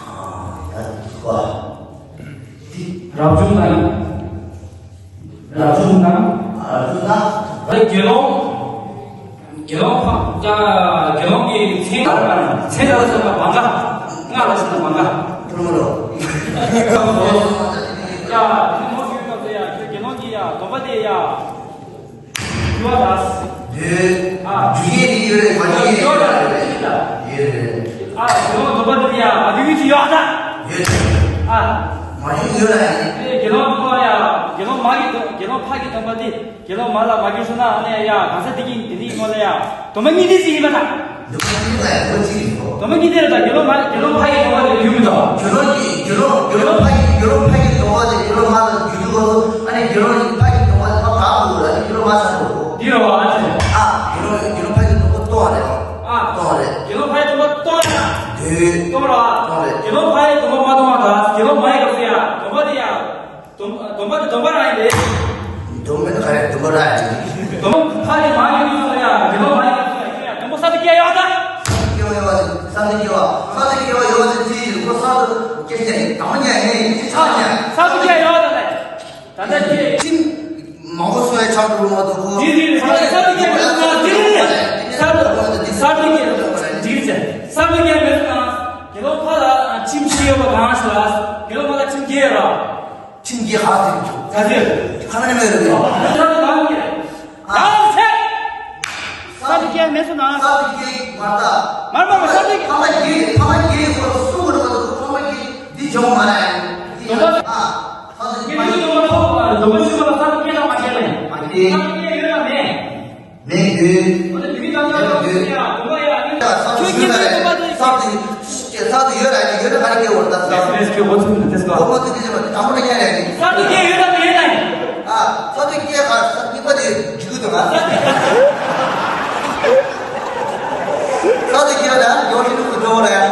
ཨ། ད་བ། རབ་བྱུང་དང་། རབ་བྱུང་དང་། རབ་བྱུང་དང་། ད་དགེ་སློང་། དགེ་སློང་ཕ། ད་དགེ་སློང་གི་མཚན་མཚན་ལ་སོགས་པ་བ་འགའ། ང་ལ་སོགས་པ་བ་འགའ། ཕུར་མ་རོ། ད་དེ་མོ་ཞུས་སྐབས་སུ་ཡ་ཁྱོད་དགེ་སློང་གི་ཡ་སྡོམ་པ་དེ་ཡ། འགྱུར་བ་དང་། དེ། ཨ། འགྱུར་ཡས་དེ་ཡོད་རེད། མ་འགྱུར་ཡས་ཡོད་རེད། ཡོད་རེད། ཨ། དགེ་སློང་སྡོམ་པ་དེ་ཡ་མ་འགྱུར་གྱི་ཡོད་ད། ཡོད་རེད། ཨ། མ་འགྱུར་ཡོད་རེད། དེ་དགེ་སློང་སྡོམ་པ་ཡ་དགེ་སློང་མ་གི་སྡོམ། དགེ་སློང་ཕ་གི་སྡོམ་པ་དེ། དགེ་སློང་མ་ལ་མ་གྱུར་སོང་ན་ཨ་ནི་ཡ་གང་ཟག་དེ་གི་དེ་འདྲའི་སྔོན་ལ་ཡ་སྡོམ་པ་གཉིས་ལྡན་ཅིག་ཡིན་པ་དང་། སྡོམ་པ་གཉིས་ལྡན་ལ་སྡོམ་པ་གཅིག་ཡིན་ནོ། སྡོམ་པ་གཉིས་ལྡན་ལ་ད་དགེ་སློང་མ་དགེ་སློང་ཕ་ཡི་སྡོམ་པ་དེ་འགྱུར་མི་འདུག་དགེ་སློང་གི་དགེ་སློང་དགེ་སློང་ཕ་ཡི་དགེ་སློང་ཕ་ཡི་སྡོམ་པ་དེ་དགེ་སློང་མ་ལ་འགྱུར་འགྱུར་དགོས་སོ། ཨ་ནི་དགེ་སློང་ཕ་ཡི་སྡོམ་པ་དེ་ཕ་བྲག་ཏུ་འགྲོ་ཨ་ནི་དགེ་སློང་མ་ས་འགྲོ་དགོས། འདི་རོ་ཨ་ཅེ། ཨ། དགེ་སློང་དགེ་སློང་ཕ་ཡི་སྡོམ་པ་གཏོང་བ་རེད། ཨ། གཏོང་བ་རེད། དགེ་སློང་ཕ་ཡི་སྡོམ་པ་གཏོང་ཡ། འདོད། གཏོང་རོགས་ཨ། གཏོང་རེད། དགེ་སློང་ཕ་ཡི་སྡོམ་པ་མ་གཏོང་བ་དང་དགེ་སློང་མ་ཡི་སྐབས་སུ་ཡ་སྡོམ་པ་དེ་ཡ། སྡོམ་སྡོམ་པ་དེ་སྡོམ་པ་རང་ཡིན་པས། སྡོམ་པ་དེ་ག་རེ་སྡོམ་པ་རང་ཡིན། སྡོམ་པ་ཕ་དེ་མ་ཡིན་དུས་སོ་ཡ་དགེ་སློང་མ་ཡི་སྐབས་སུ་ཡ་ཁྱོད་ཡ་སྡོམ་པ་གསར་དུ་སྐྱེ་ཡོད་ད། སྐྱེ་བ་ཡོད་པ་དེ་གསར་དུ་སྐྱེ་བ་གསར་དུ་སྐྱེ་བ་ཡོད་པ་དེ་ཅི་ཡིན་ཁོ་གསར་དུ་སྐྱེ་ཆ་ཡིན་དང་པོ་ཉལ་ཡིན་ཅི་ཆགས་ཉལ། གསར་དུ་སྐྱེ་ཡོད་ད་ལས། ད་ལྟ་ཁྱེད་ཁྱིམ་མང་པོ་སོང་ཡ་ཆགས་འགྲོ་མ་གཏོགས་ཁོ། འདི་རེད་རེད། གསར་དུ་སྐྱེ་མེད་སོང་ན་འདི་རེད་རེད། གསར་དུ་གསར་དུ་སྐྱེ་འདི་རེད་ཟེར། གསར་དུ་སྐྱེ་མེད་སོང་ན་དགེ་སློང་ཕ་ལ་ཁྱིམ་ཕྱི་ཡོད་པ་གང་ཞིག་ལ་དགེ་སློང་མ་ལ་ཁྱིམ་སྐྱེ་ར། ཁྱིམ་སྐྱེ་ཧ་ཟེར་གྱི་འདུག་ག་ཟེར། ཁ་ན་མེད་རེད། གསར་དུ་གང་སྐྱེ། ཨ། གང་ཟེར། གསར་དུ་སྐྱེ་མེད་སོང་ན། གསར་དུ་སྐྱེ་མ་ད། མར་མར་གསར་དུ་སྐྱེ། ཕ་མ་སྐྱེ་ཕ་མ་སྐྱེ་ཁོ་སུ་གོ་རེ་མ་གཏོགས་ཕ་མ་སྐྱེ་འདི་བྱུང་མ་རེད། འདི་སྡོམ་པ། ཨ། གསར་དུ་སྐྱེ་མ་སོང་ན། སྡོམ་པ་ཆུ་མ་ལ་གསར་དུ་སྐྱེ་དང་མ་སྐྱེ་ལ་ཡིན། མ་སྐྱེ། གསར་དུ་སྐྱེ་ཡོད་ན་མེད། མེད་ཡོད། ཨོ་ནི་དེ་གི་ནང་ལ་ཡོད་ཡོད། ཡ་གོ་ཡ་ནི། ཡ་ས་ཁྱོད་ཁྱོད་ཁྱོད་ཁྱོད་ཁྱོད་ཁྱོད་ས་དེ་ས་དེ་ཡོད་ར་ཡོད་ར་ཨ་རི་ཀེ་འོར་ད་ས། ཡ་ཁྱོད་ཁྱོད་ཁྱོད་ཁྱོད་ཁྱོད་ཁྱོད་ཁོ་མོ་དེ་དེ་ཅི་མ་དེ་དམ་པོ་ཡ་ར་ཡ། ས་དེ་ཁྱོད་ཡོད་ད་མེད་ད། ཨ་ས་དེ་ཁྱོད་ཨ་ས་གཉིས་པ་དེ་ཅི་གུ་དང་ཨ་ས། ས་དེ་ཁྱོད་ད་ཡོད་ཤི་ནུ་གུ་འགྲོ་ར་ཡ།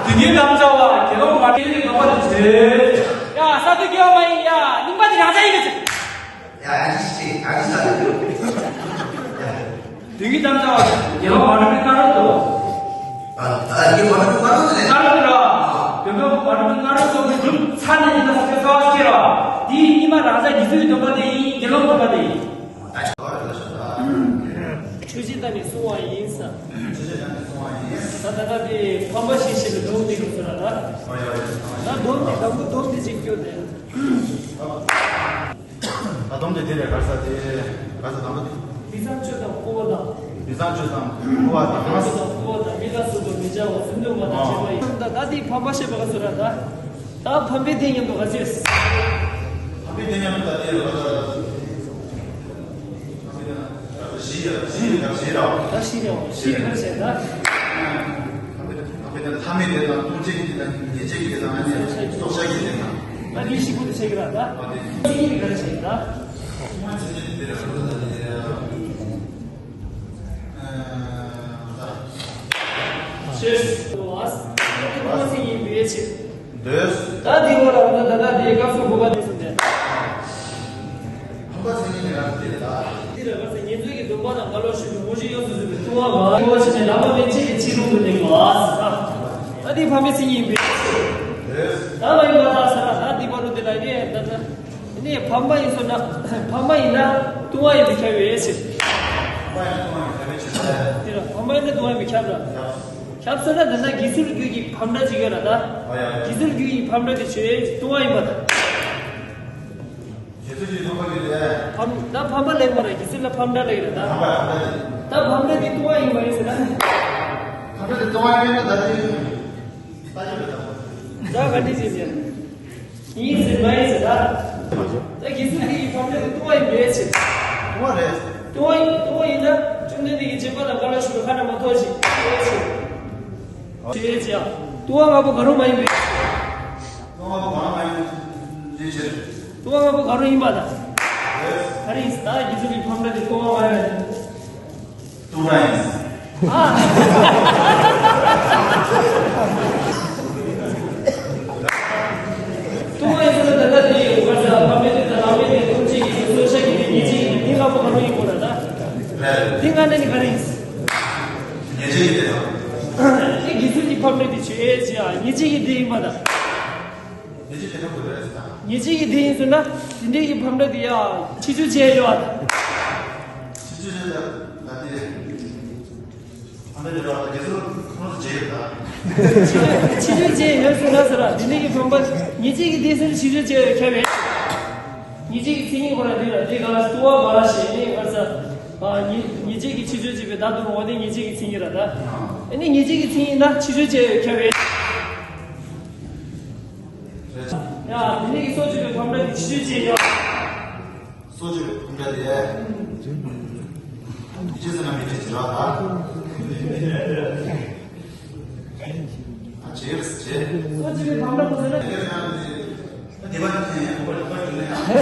དེ་གི་དམ་བཅའ་བ་དགེ་སློང་མ་དེ་གི་དམ་པ་དེ་བྱེད། ཡ་ས་དེ་ཁྱོད་མ་ཡིན་ཡ་རྙིང་པ་དེ་རང་ཅག་ཡིན་གི་ཅི། ཡ་ཡ་ཅི་ཅི་ཡ་ཅི་ས་དེ། དེ་གི་དམ་བཅའ་བ་དགེ་སློང་མ་གྲུབ་པའི་སྔ་རོལ་དུ། ཨ་ཨ་དགེ་སློང་མ་གྲུབ་པའི་སྔ་རོལ་དུ་རེད། སྔ་རོལ་དུ་ར། དགེ་སློང་མ་གྲུབ་པའི་སྔ་རོལ་དུ་གྲུབ་ཚར་ནས་ཡིན་ན་སྐྱེ་ཚར་བ་སྐྱེ་ར། དེའི་སྙིགས་མ་རང་ཅག་དགེ་ཚུལ་གྱི་སྡོམ་པ་དེ་ཡིན་དགེ་སློང་སྡོམ་པ་དེ་ཡིན། ཆོས་བཞིན་བལྟས་ནས་བསྲུང་བ་ཡིན་ས། ཆོས་བཞིན་བལྟས་ནས་བསྲུང་བ་ཡིན། ད་ད་ལྟ་དེ་ཕམ་པ་ཞིག་ཞིག་ལ་སྡོམ་དེ་གི་ཚོད་ར་ད། ད་སྡོམ་དེ་དང་པོ་སྡོམ་དེ་ཅིག་སྐྱོ་དེ། ད་སྡོམ་དེ་དེ་ལས་ག་རེ་ཟེར་དེ་ག་རེ་ཟེར་དང་པོ་དེ། དེང་སང་ཆོས་དང་བསྐོར་བ་དང་། དེང་སང་ཆོས་དང་བསྐོར་བ་དང་། དེང་སང་ཆོས་དང་བསྐོར་བ་དང་མི་ལ་སོགས་པ་མི་བྱ་བ་སེམས་སྡུག་བསྔལ་དང་བཅས་པ་ཡིན། ད་ད་དེ་ཕམ་པ་ཞེས་པ་ག་ཚོད་ར་ད། ད་ཕམ་པའི་དེ་མཉམ་དུ་ག་ཚོད། ཕམ་པའི་དེ་མཉམ་དུ་ད་དེ་ར་ད། བཞི་ཡ་བཞི་ཡ་བཞི་ར། ད་བཞི་ར་བཞི་ར་བྱས་ད། ཐ་མའི་དེ་དང་ལྟུང་བྱེད་ཀྱི་དེ་དང་ཉེས་བྱས་ཀྱི་དེ་དང་ཨ་ནི་སྲོག་ཆགས་ཀྱི་དེ་དང་། ད་འདི་ཤི་བོ་དེ་བྱེད་ཀྱི་ར་ད། ཨ་དེ། ཚིག་ཉིད་ག་རེ་བྱེད་ཀྱི་ད། ཐ་མ་ཚིག་ཉིད་དེ་ར་ད་དེ། ཨ་ད། ཤེས། ཐ་མ་ཚིག་ཉིད་པའི་ཕྱིར། འདོད། ད་འདི་བ་ལ་ད་ད་ད་འདི་སྐབས་སུ་གོ་བ་དེ་སུ་འདི། ཐོབ་པ་མཚན་ཉིད་ནི་རང་དེ་ལ། འདི་ལ་བར་ཚེ་ཉེར་འཛིན་གྱི་སྡོམ་པ་དང་འགལ་བར་ཞུགས་པའི་དངོས་གཞི་ཡོངས་སུ་རྫོགས་པའི་ལྟུང་བ་འགའ་ལྟུང་བ་ཕྱི་ནས་ལམ་པ་མན་ཆད་ཀྱི་ཕྱི་རོལ་དུ་གནས་པ། ད་འདི་ཕམ་པའི་མཚན་ཉིད་ཡིན་པས། ད་མ་ཡིན་པ་ད་ས་ད་འདི་བར་དུ་འདི་ལ་ནི་ད་ད་ནི་ཕམ་པ་ཡིན་སོང་ན་ཕམ་པ་ཡིན་ན་ལྟུང་བ་ཡིན་པས་ཁྱབ་པའི་ཕྱིར། འདི་ལ་ཕམ་པ་ཡིན་ན་ལྟུང་བ་ཡིན་པས་ཁྱབ་ལ། ཁྱབ་སོང་ན་ད་ལྟ་དགེ་ཚུལ་རྒྱུ་ཡི་ཕམ་འདྲ་ཅིག་ཡོད་ལ་ད། དགེ་ཚུལ་རྒྱུ་ཡི་ཕམ་འདྲ་དེ་ཆོས་ལྟུང་བ་ཡིན་པ་ད། དགེ་ཚུལ་གྱི་ཕམ་པ་ཡིན་ཏེ། ཕམ་ད་ཕམ་པ་ལེགས་མ་རེད་དགེ་ཚུལ་ལ་ཕམ་འདྲ་ལེགས་རེད་ད། ཕམ་པ་ཕམ་པ་རེད། ད་ཕམ་འདྲ་དེ་ལྟུང་བ་ཡིན་པ་ཡིན་ཟེར་ན། ཕམ་འདྲ་དེ་ལྟུང་བ་ཡིན་ན་ད་དེ། ད་ཡོད་རེད་ད། ད་ག་འདྲ་ཟེར་ཟེར། ཡིན་ཟེར་མ་ཡིན་ཟེར་ད། ད་དགེ་ཚུལ་གྱི་ཕམ་འདྲ་དེ་ལྟུང་བ་ཡིན་པའི་ཕྱིར། ལྟུང་བ་རེད། ལྟུང་བ་ཡིན་ལྟུང་བ་ཡིན་ན་བཅོམ་ལྡན་འདས་ཀྱི་བྱིན་པ་དང་འགལ་བར་ཞུགས་པའི་ཁ་ན་མ་ཐོ་ཞིག་ཞེས་བྱ། ལྟུང་བ་ལྔ་པོ་གང་རུང་མ་ཡིན་པའི་ཕྱིར། ལྟུང་བ་ལྔ་པོ་གང་རུང་མ་ཡིན་པའི་ཕྱིར། ལྟུང་བ་ལྔ་པོ་གང་རུང་ཡིན་པ་དང་། ག་རེ་ཡིན་ཟེར་ད་དགེ་ཚུལ་གྱི་ཕམ་འདྲ་དེ་ལྟུང་བ་ལྔ་ཡིན། ལྟུང་བ་ཡིན། ཨ། ལྟུང་བ་ཡིན་ཟེར་ན་ད་ལྟ་དེ་ཡོད་པར་ཟེར་ཕ་མེས་དེ་དང་བླ་མེས་དེ་ལྟུང་བྱེད་ཀྱི་སྲོག་ཆགས་ཀྱི་དེ་ཉེས་བྱས་ཀྱི་དེ་ལྔ་པོ་གང་རུང་ཡིན་དགོས་ན་ད། རེད། དེ་ལྔ་ནས་ནི་ག་རེ་ཡིན། ཉེས་བྱས་ཀྱི་དེ་དང་། དེ་དགེ་ཚུལ་གྱི་ཕམ་འདྲ་དེ་ཆོས་ཅི་ཡང་ཉེས་བྱས་ཀྱི་དེ་ཡིན་པ་དང་། ཉེས་བྱས་ཀྱི་དེ་ཡིན་ཟེར་ན། ཉེས་བྱས་ཀྱི་དེ་ཡིན་ཟེར་ན་དེ་འདྲའི་གི་ཕམ་འདྲ་དེ་ཡང་ཕྱི་འགྱུར་བྱས་ཡོད་ཨ། ཕྱི་འགྱུར་བྱས་ཡོད་ད་དེ། ཕམ་འདྲ་དེ་ར་དགེ་ཚུལ་ཁོ་རང་བྱས་ཡོད་ད། ཕྱི་འགྱུར་བྱས་ཡོད་ཟེར་ན་ཟེར་ར་དེ་འདྲའི་གི་ཕམ་པ་ཉེས་བྱས་ཀྱི་དེ་ཟེར་ན་ཕྱི་འགྱུར་བྱས་ཡོད་ཁྱབ་པས། ཉེས་བྱས་ཀྱི་མཚན་ཉིད་ཁོ་ར་དེ་ར་དེ་ག་ལ་ལྟུང་བ་མ་ལ་ཞེས་ནས་ག་ས། ཨ་ཉེས་ཉེས་བྱས་ཀྱི་ཕྱི་འགྱུར་བྱས་པའི་བདག་ཏུ་རུང་བ་དེ་ཉེས་བྱས་ཀྱི་མཚན་ཉིད་ར་ད། ཨ་ནི་ཉེས་བྱས་ཀྱི་མཚན་ཉིད་ན་ཕྱི་འགྱུར་བྱས་ཡོད་ཁྱབ་པས། ཡ། དེ་ནས་ཀྱི་སྲོག་གཅོད་པའི་ཕམ་འདྲ་དེ་ཕྱི་འགྱུར་བྱས་ཡོད། སྲོག་གཅོད་པའི་ཕམ་འདྲ་དེ། ཕྱི་ཟེར་ན་མི་ཕྱི་ཟེར་བ་དང་། ཨ་བྱེད་རེད་བྱེད། སྲོག་གཅོད་པའི་ཕམ་འདྲ་ཁོ་ཟེར་ན། དེ་བ་དེ་ཡང་ཁོ་བ་ཁོ་བ་ཁྱོད་ནས་ཡང་།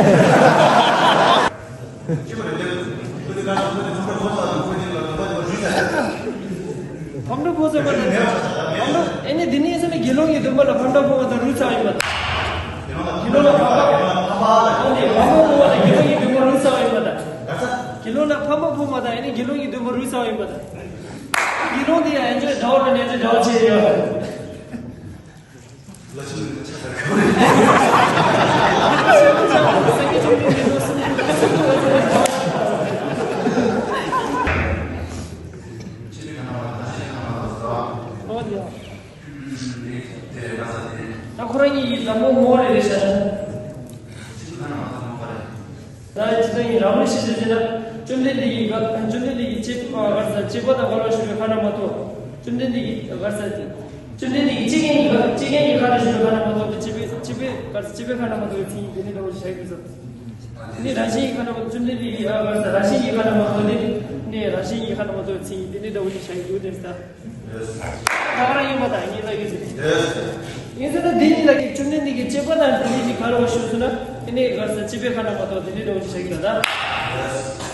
ཁྱོད་བ་རེད་ལེ། ཁོ་དེ་ག་ཁོ་དེ་ཕམ་འདྲ་ཁོ་ཚ་དང་ཁོ་དེ་ལ་ཁོ་བ་དེ་བ་རུས་ཚ་ཡ། ཕམ་འདྲ་ཕོ་ཟེར་བ་དང་། ཕམ་འདྲ་ཨེ་ནི་འདི་ནས་ཟེར་ན་དགེ་སློང་གི་སྡོམ་པ་ལ་ཕམ་འདྲ་ཕོ་བ་དང་རུས་ཚ་ཡིན་པ་དང་། དགེ་སློང་ལ་ཕམ་པ་ཨེ་ནི་ཕམ་པ་ཕོ་བ་དང་དགེ་སློང་གི་སྡོམ་པ་རུས་ཚ་ཡིན་པ་དང་། དགེ་སློང་ལ་ཕམ་པ་ཕོ་མ་དང་ཨེ་ནི་དགེ་སློང་གི་སྡོམ་པ་རུས་ཚ་ཡིན་པ་དང་། དགེ་སློང་དེ་ཡང་ཨེ་འཇོག་དགྲ་བོ་ལ་ནས་ཚེ་དགྲ་བོ་ཆེ་ཡོད། ད་ཁོ་རང་གཉིས་ཀྱི་ལམ་ངོ་མོ་རེ་རེ་བྱ་ན། ད་ཅི་ལྟར་ཡིན་རང་ལུགས་ཤེས་བྱ་བྱས་ན། བཅོམ་ལྡན་འདས་ཀྱིས་ག་བཅོམ་ལྡན་འདས་ཀྱིས་བྱེད་པ་གར་ས་བྱེད་པ་དང་འགལ་བར་ཞུགས་པའི་ཁ་ན་མ་ཐོ། བཅོམ་ལྡན་འདས་ཀྱིས་གར་ས་བཅོམ་ལྡན་འདས་ཀྱིས་བཅད་མཁན་གྱི་བཅད་མཁན་གྱི་ཁ་ན་ཞུགས་པའི་ཁ་ན་མ་ཐོ་དེ་བཅད་པའི་བཅད་པའི་གར་ས་བཅད་པའི་ཁ་ན་མ་ཐོ་བའི་ཚིག་ཡིན་དེ་ནི་འདྲ་བོ་ཞིག་བྱ་གི་ཟེར། དེ་ནི་རང་བཞིན་གྱི་ཁ་ན་མ་ཐོ་བཅོམ་ལྡན་འདས་ཀྱིས་གར་ས་རང་བཞིན་གྱི་ཁ་ན་མ་ཐོ་ནི། ནས་རང་བཞིན་གྱིས་ཁ་ན་མ་ཐོ་བའི་མཚན་ཉིད་དེ་ནི་འདྲ་བོ་ཞིག་བཞག་གི་འདུག་དེ་ལྟ། ད་ག་རང་ཡོད་པ་དང་ངེས་ལ་ཡོད་ཟེར། ངེས་ཟེར་ན་འདི་གཉིས་ལ་གི་བཅུ་གནས་གཉིས་ཀྱི་དཔྱད་པ་དང་འདི་གཉིས་ཀྱི་ག་རེ་བ་ཞུ་ཟེར་ན་དེ་ནི་ག་ཟེར་དཔྱད་པའི་ཁ་ན་མ་ཐོ་དེ་ནི་འདྲ་བོ་ཞིག་བཞག་གི་ལ་ད།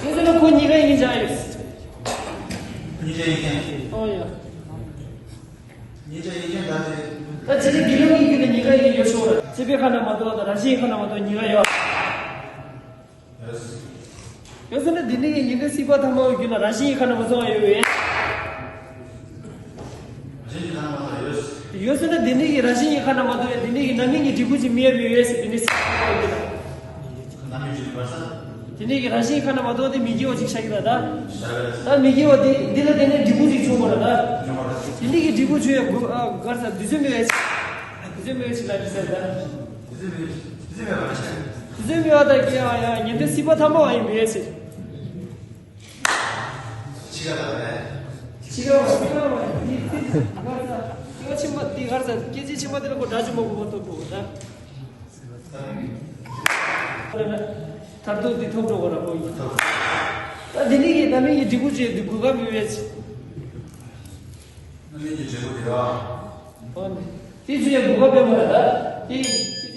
ངེས་ཟེར་ན་ཁོ་གཉིས་ཀ་ཡིན་ཀྱང་ཡོད། གཉིས་ཀ་ཡིན་ཀྱང་། ཨོ་ཡ། གཉིས་ཀ་ཡིན་ཀྱང་ད་དེ། ད་ཅི་ནི་དགེ་སློང་གི་རྒྱུད་ལ་གཉིས་ཀ་ཡིན་ཡོད་ཤོག་ར། དཔྱད་པའི་ཁ་ན་མ་ཐོ་དང་རང་བཞིན་གྱི་ཁ་ན་མ་ཐོ་གཉིས་ཀ་ཡོད། ཡོད་ཟེར་ན་འདི་ནི་ཉན་ཐོས་སྲིད་པ་ཐ་མའི་རྒྱུད་ལ་རང་བཞིན་གྱི་ཁ་ན་མ་ཐོ་བ་ཡོད་པས། རང་བཞིན་གྱི་ཁ་ན་མ་ཐོ་བ་ཡོད་ཟེར། ཡོད་ཟེར་ན་འདི་ནི་རང་བཞིན་གྱི་ཁ་ན་མ་ཐོ་བས་འདི་ནི་རྣམ་སྨིན་གྱི་འབྲས་བུ་ཅིག་མི་ཡོད་པས་ཡོད་ཟེར། འདི་ནི་སྲིད་པ་ཐ་མའི་རྒྱུད་ལ། རྣམ་སྨིན་འབྲས་བུ་ཟེར། འདི་ནི་རང་བཞིན་གྱི་ཁ་ན་མ་ཐོ་བ་དེ་མི་དགེ་བ་ཅིག་བཞག་གི་ལ་ད། ད་མི་དགེ་བ་དེ་འདི་ལ་བརྟེན་ནས་འབྲས་བུ་ཅིག་བྱུང་བ་ལ་ད། འདི་ནི་གི་འབྲས་བུ་ཆོས་ཡ་གུ་ཨ་གར་ས་དུས་ཚོད་མི་ཡོད་ཅིག་དུས་ཚོད་མི་ཡོད་ཅིག་ལ་འདི་ཟེར་ད། དེ་ཚོའི་མི་དེ་ཚོའི་མི་བ་ཆེ། དེ་ཚོའི་མི་བ་དང་སྐྱེ་བ་ཡང་ཉན་ཐོས་སྲིད་པ་ཐ་མ་བ་ཡིན་པས་ཟེར། ཕྱི་ཁ་ལ་རེད། ཕྱི་ཁ་བ་ཕྱི་ཁ་བ་ཡིན་པས་ཟེར། སྐྱེ་བ་ཕྱི་མ་དེ་གར་ས་སྐྱེ་མཆེད་ཕྱི་མ་དེ་ལ་ཁོ་དགྲ་བཅོམ་པ་གོ་མ་ཐོབ་པོ་ད། མཐར་ཐུག་དེ་ཐོབ་འགྲོ་བ་ར་ཁོ་ཡིན། ད་དེ་ནི་གི་རྣམ་སྨིན་གྱི་འབྲས་བུ་བྱས་དུས་གོ་སྐབས་ཡོད་པས་ཟེར། རྣམ་སྨིན་གྱི་འབྲས་བུ་དེ་ར། དེ་ཚོ་ཡང་དགོས་པ་མེད་པ་རེད་ད། དེ།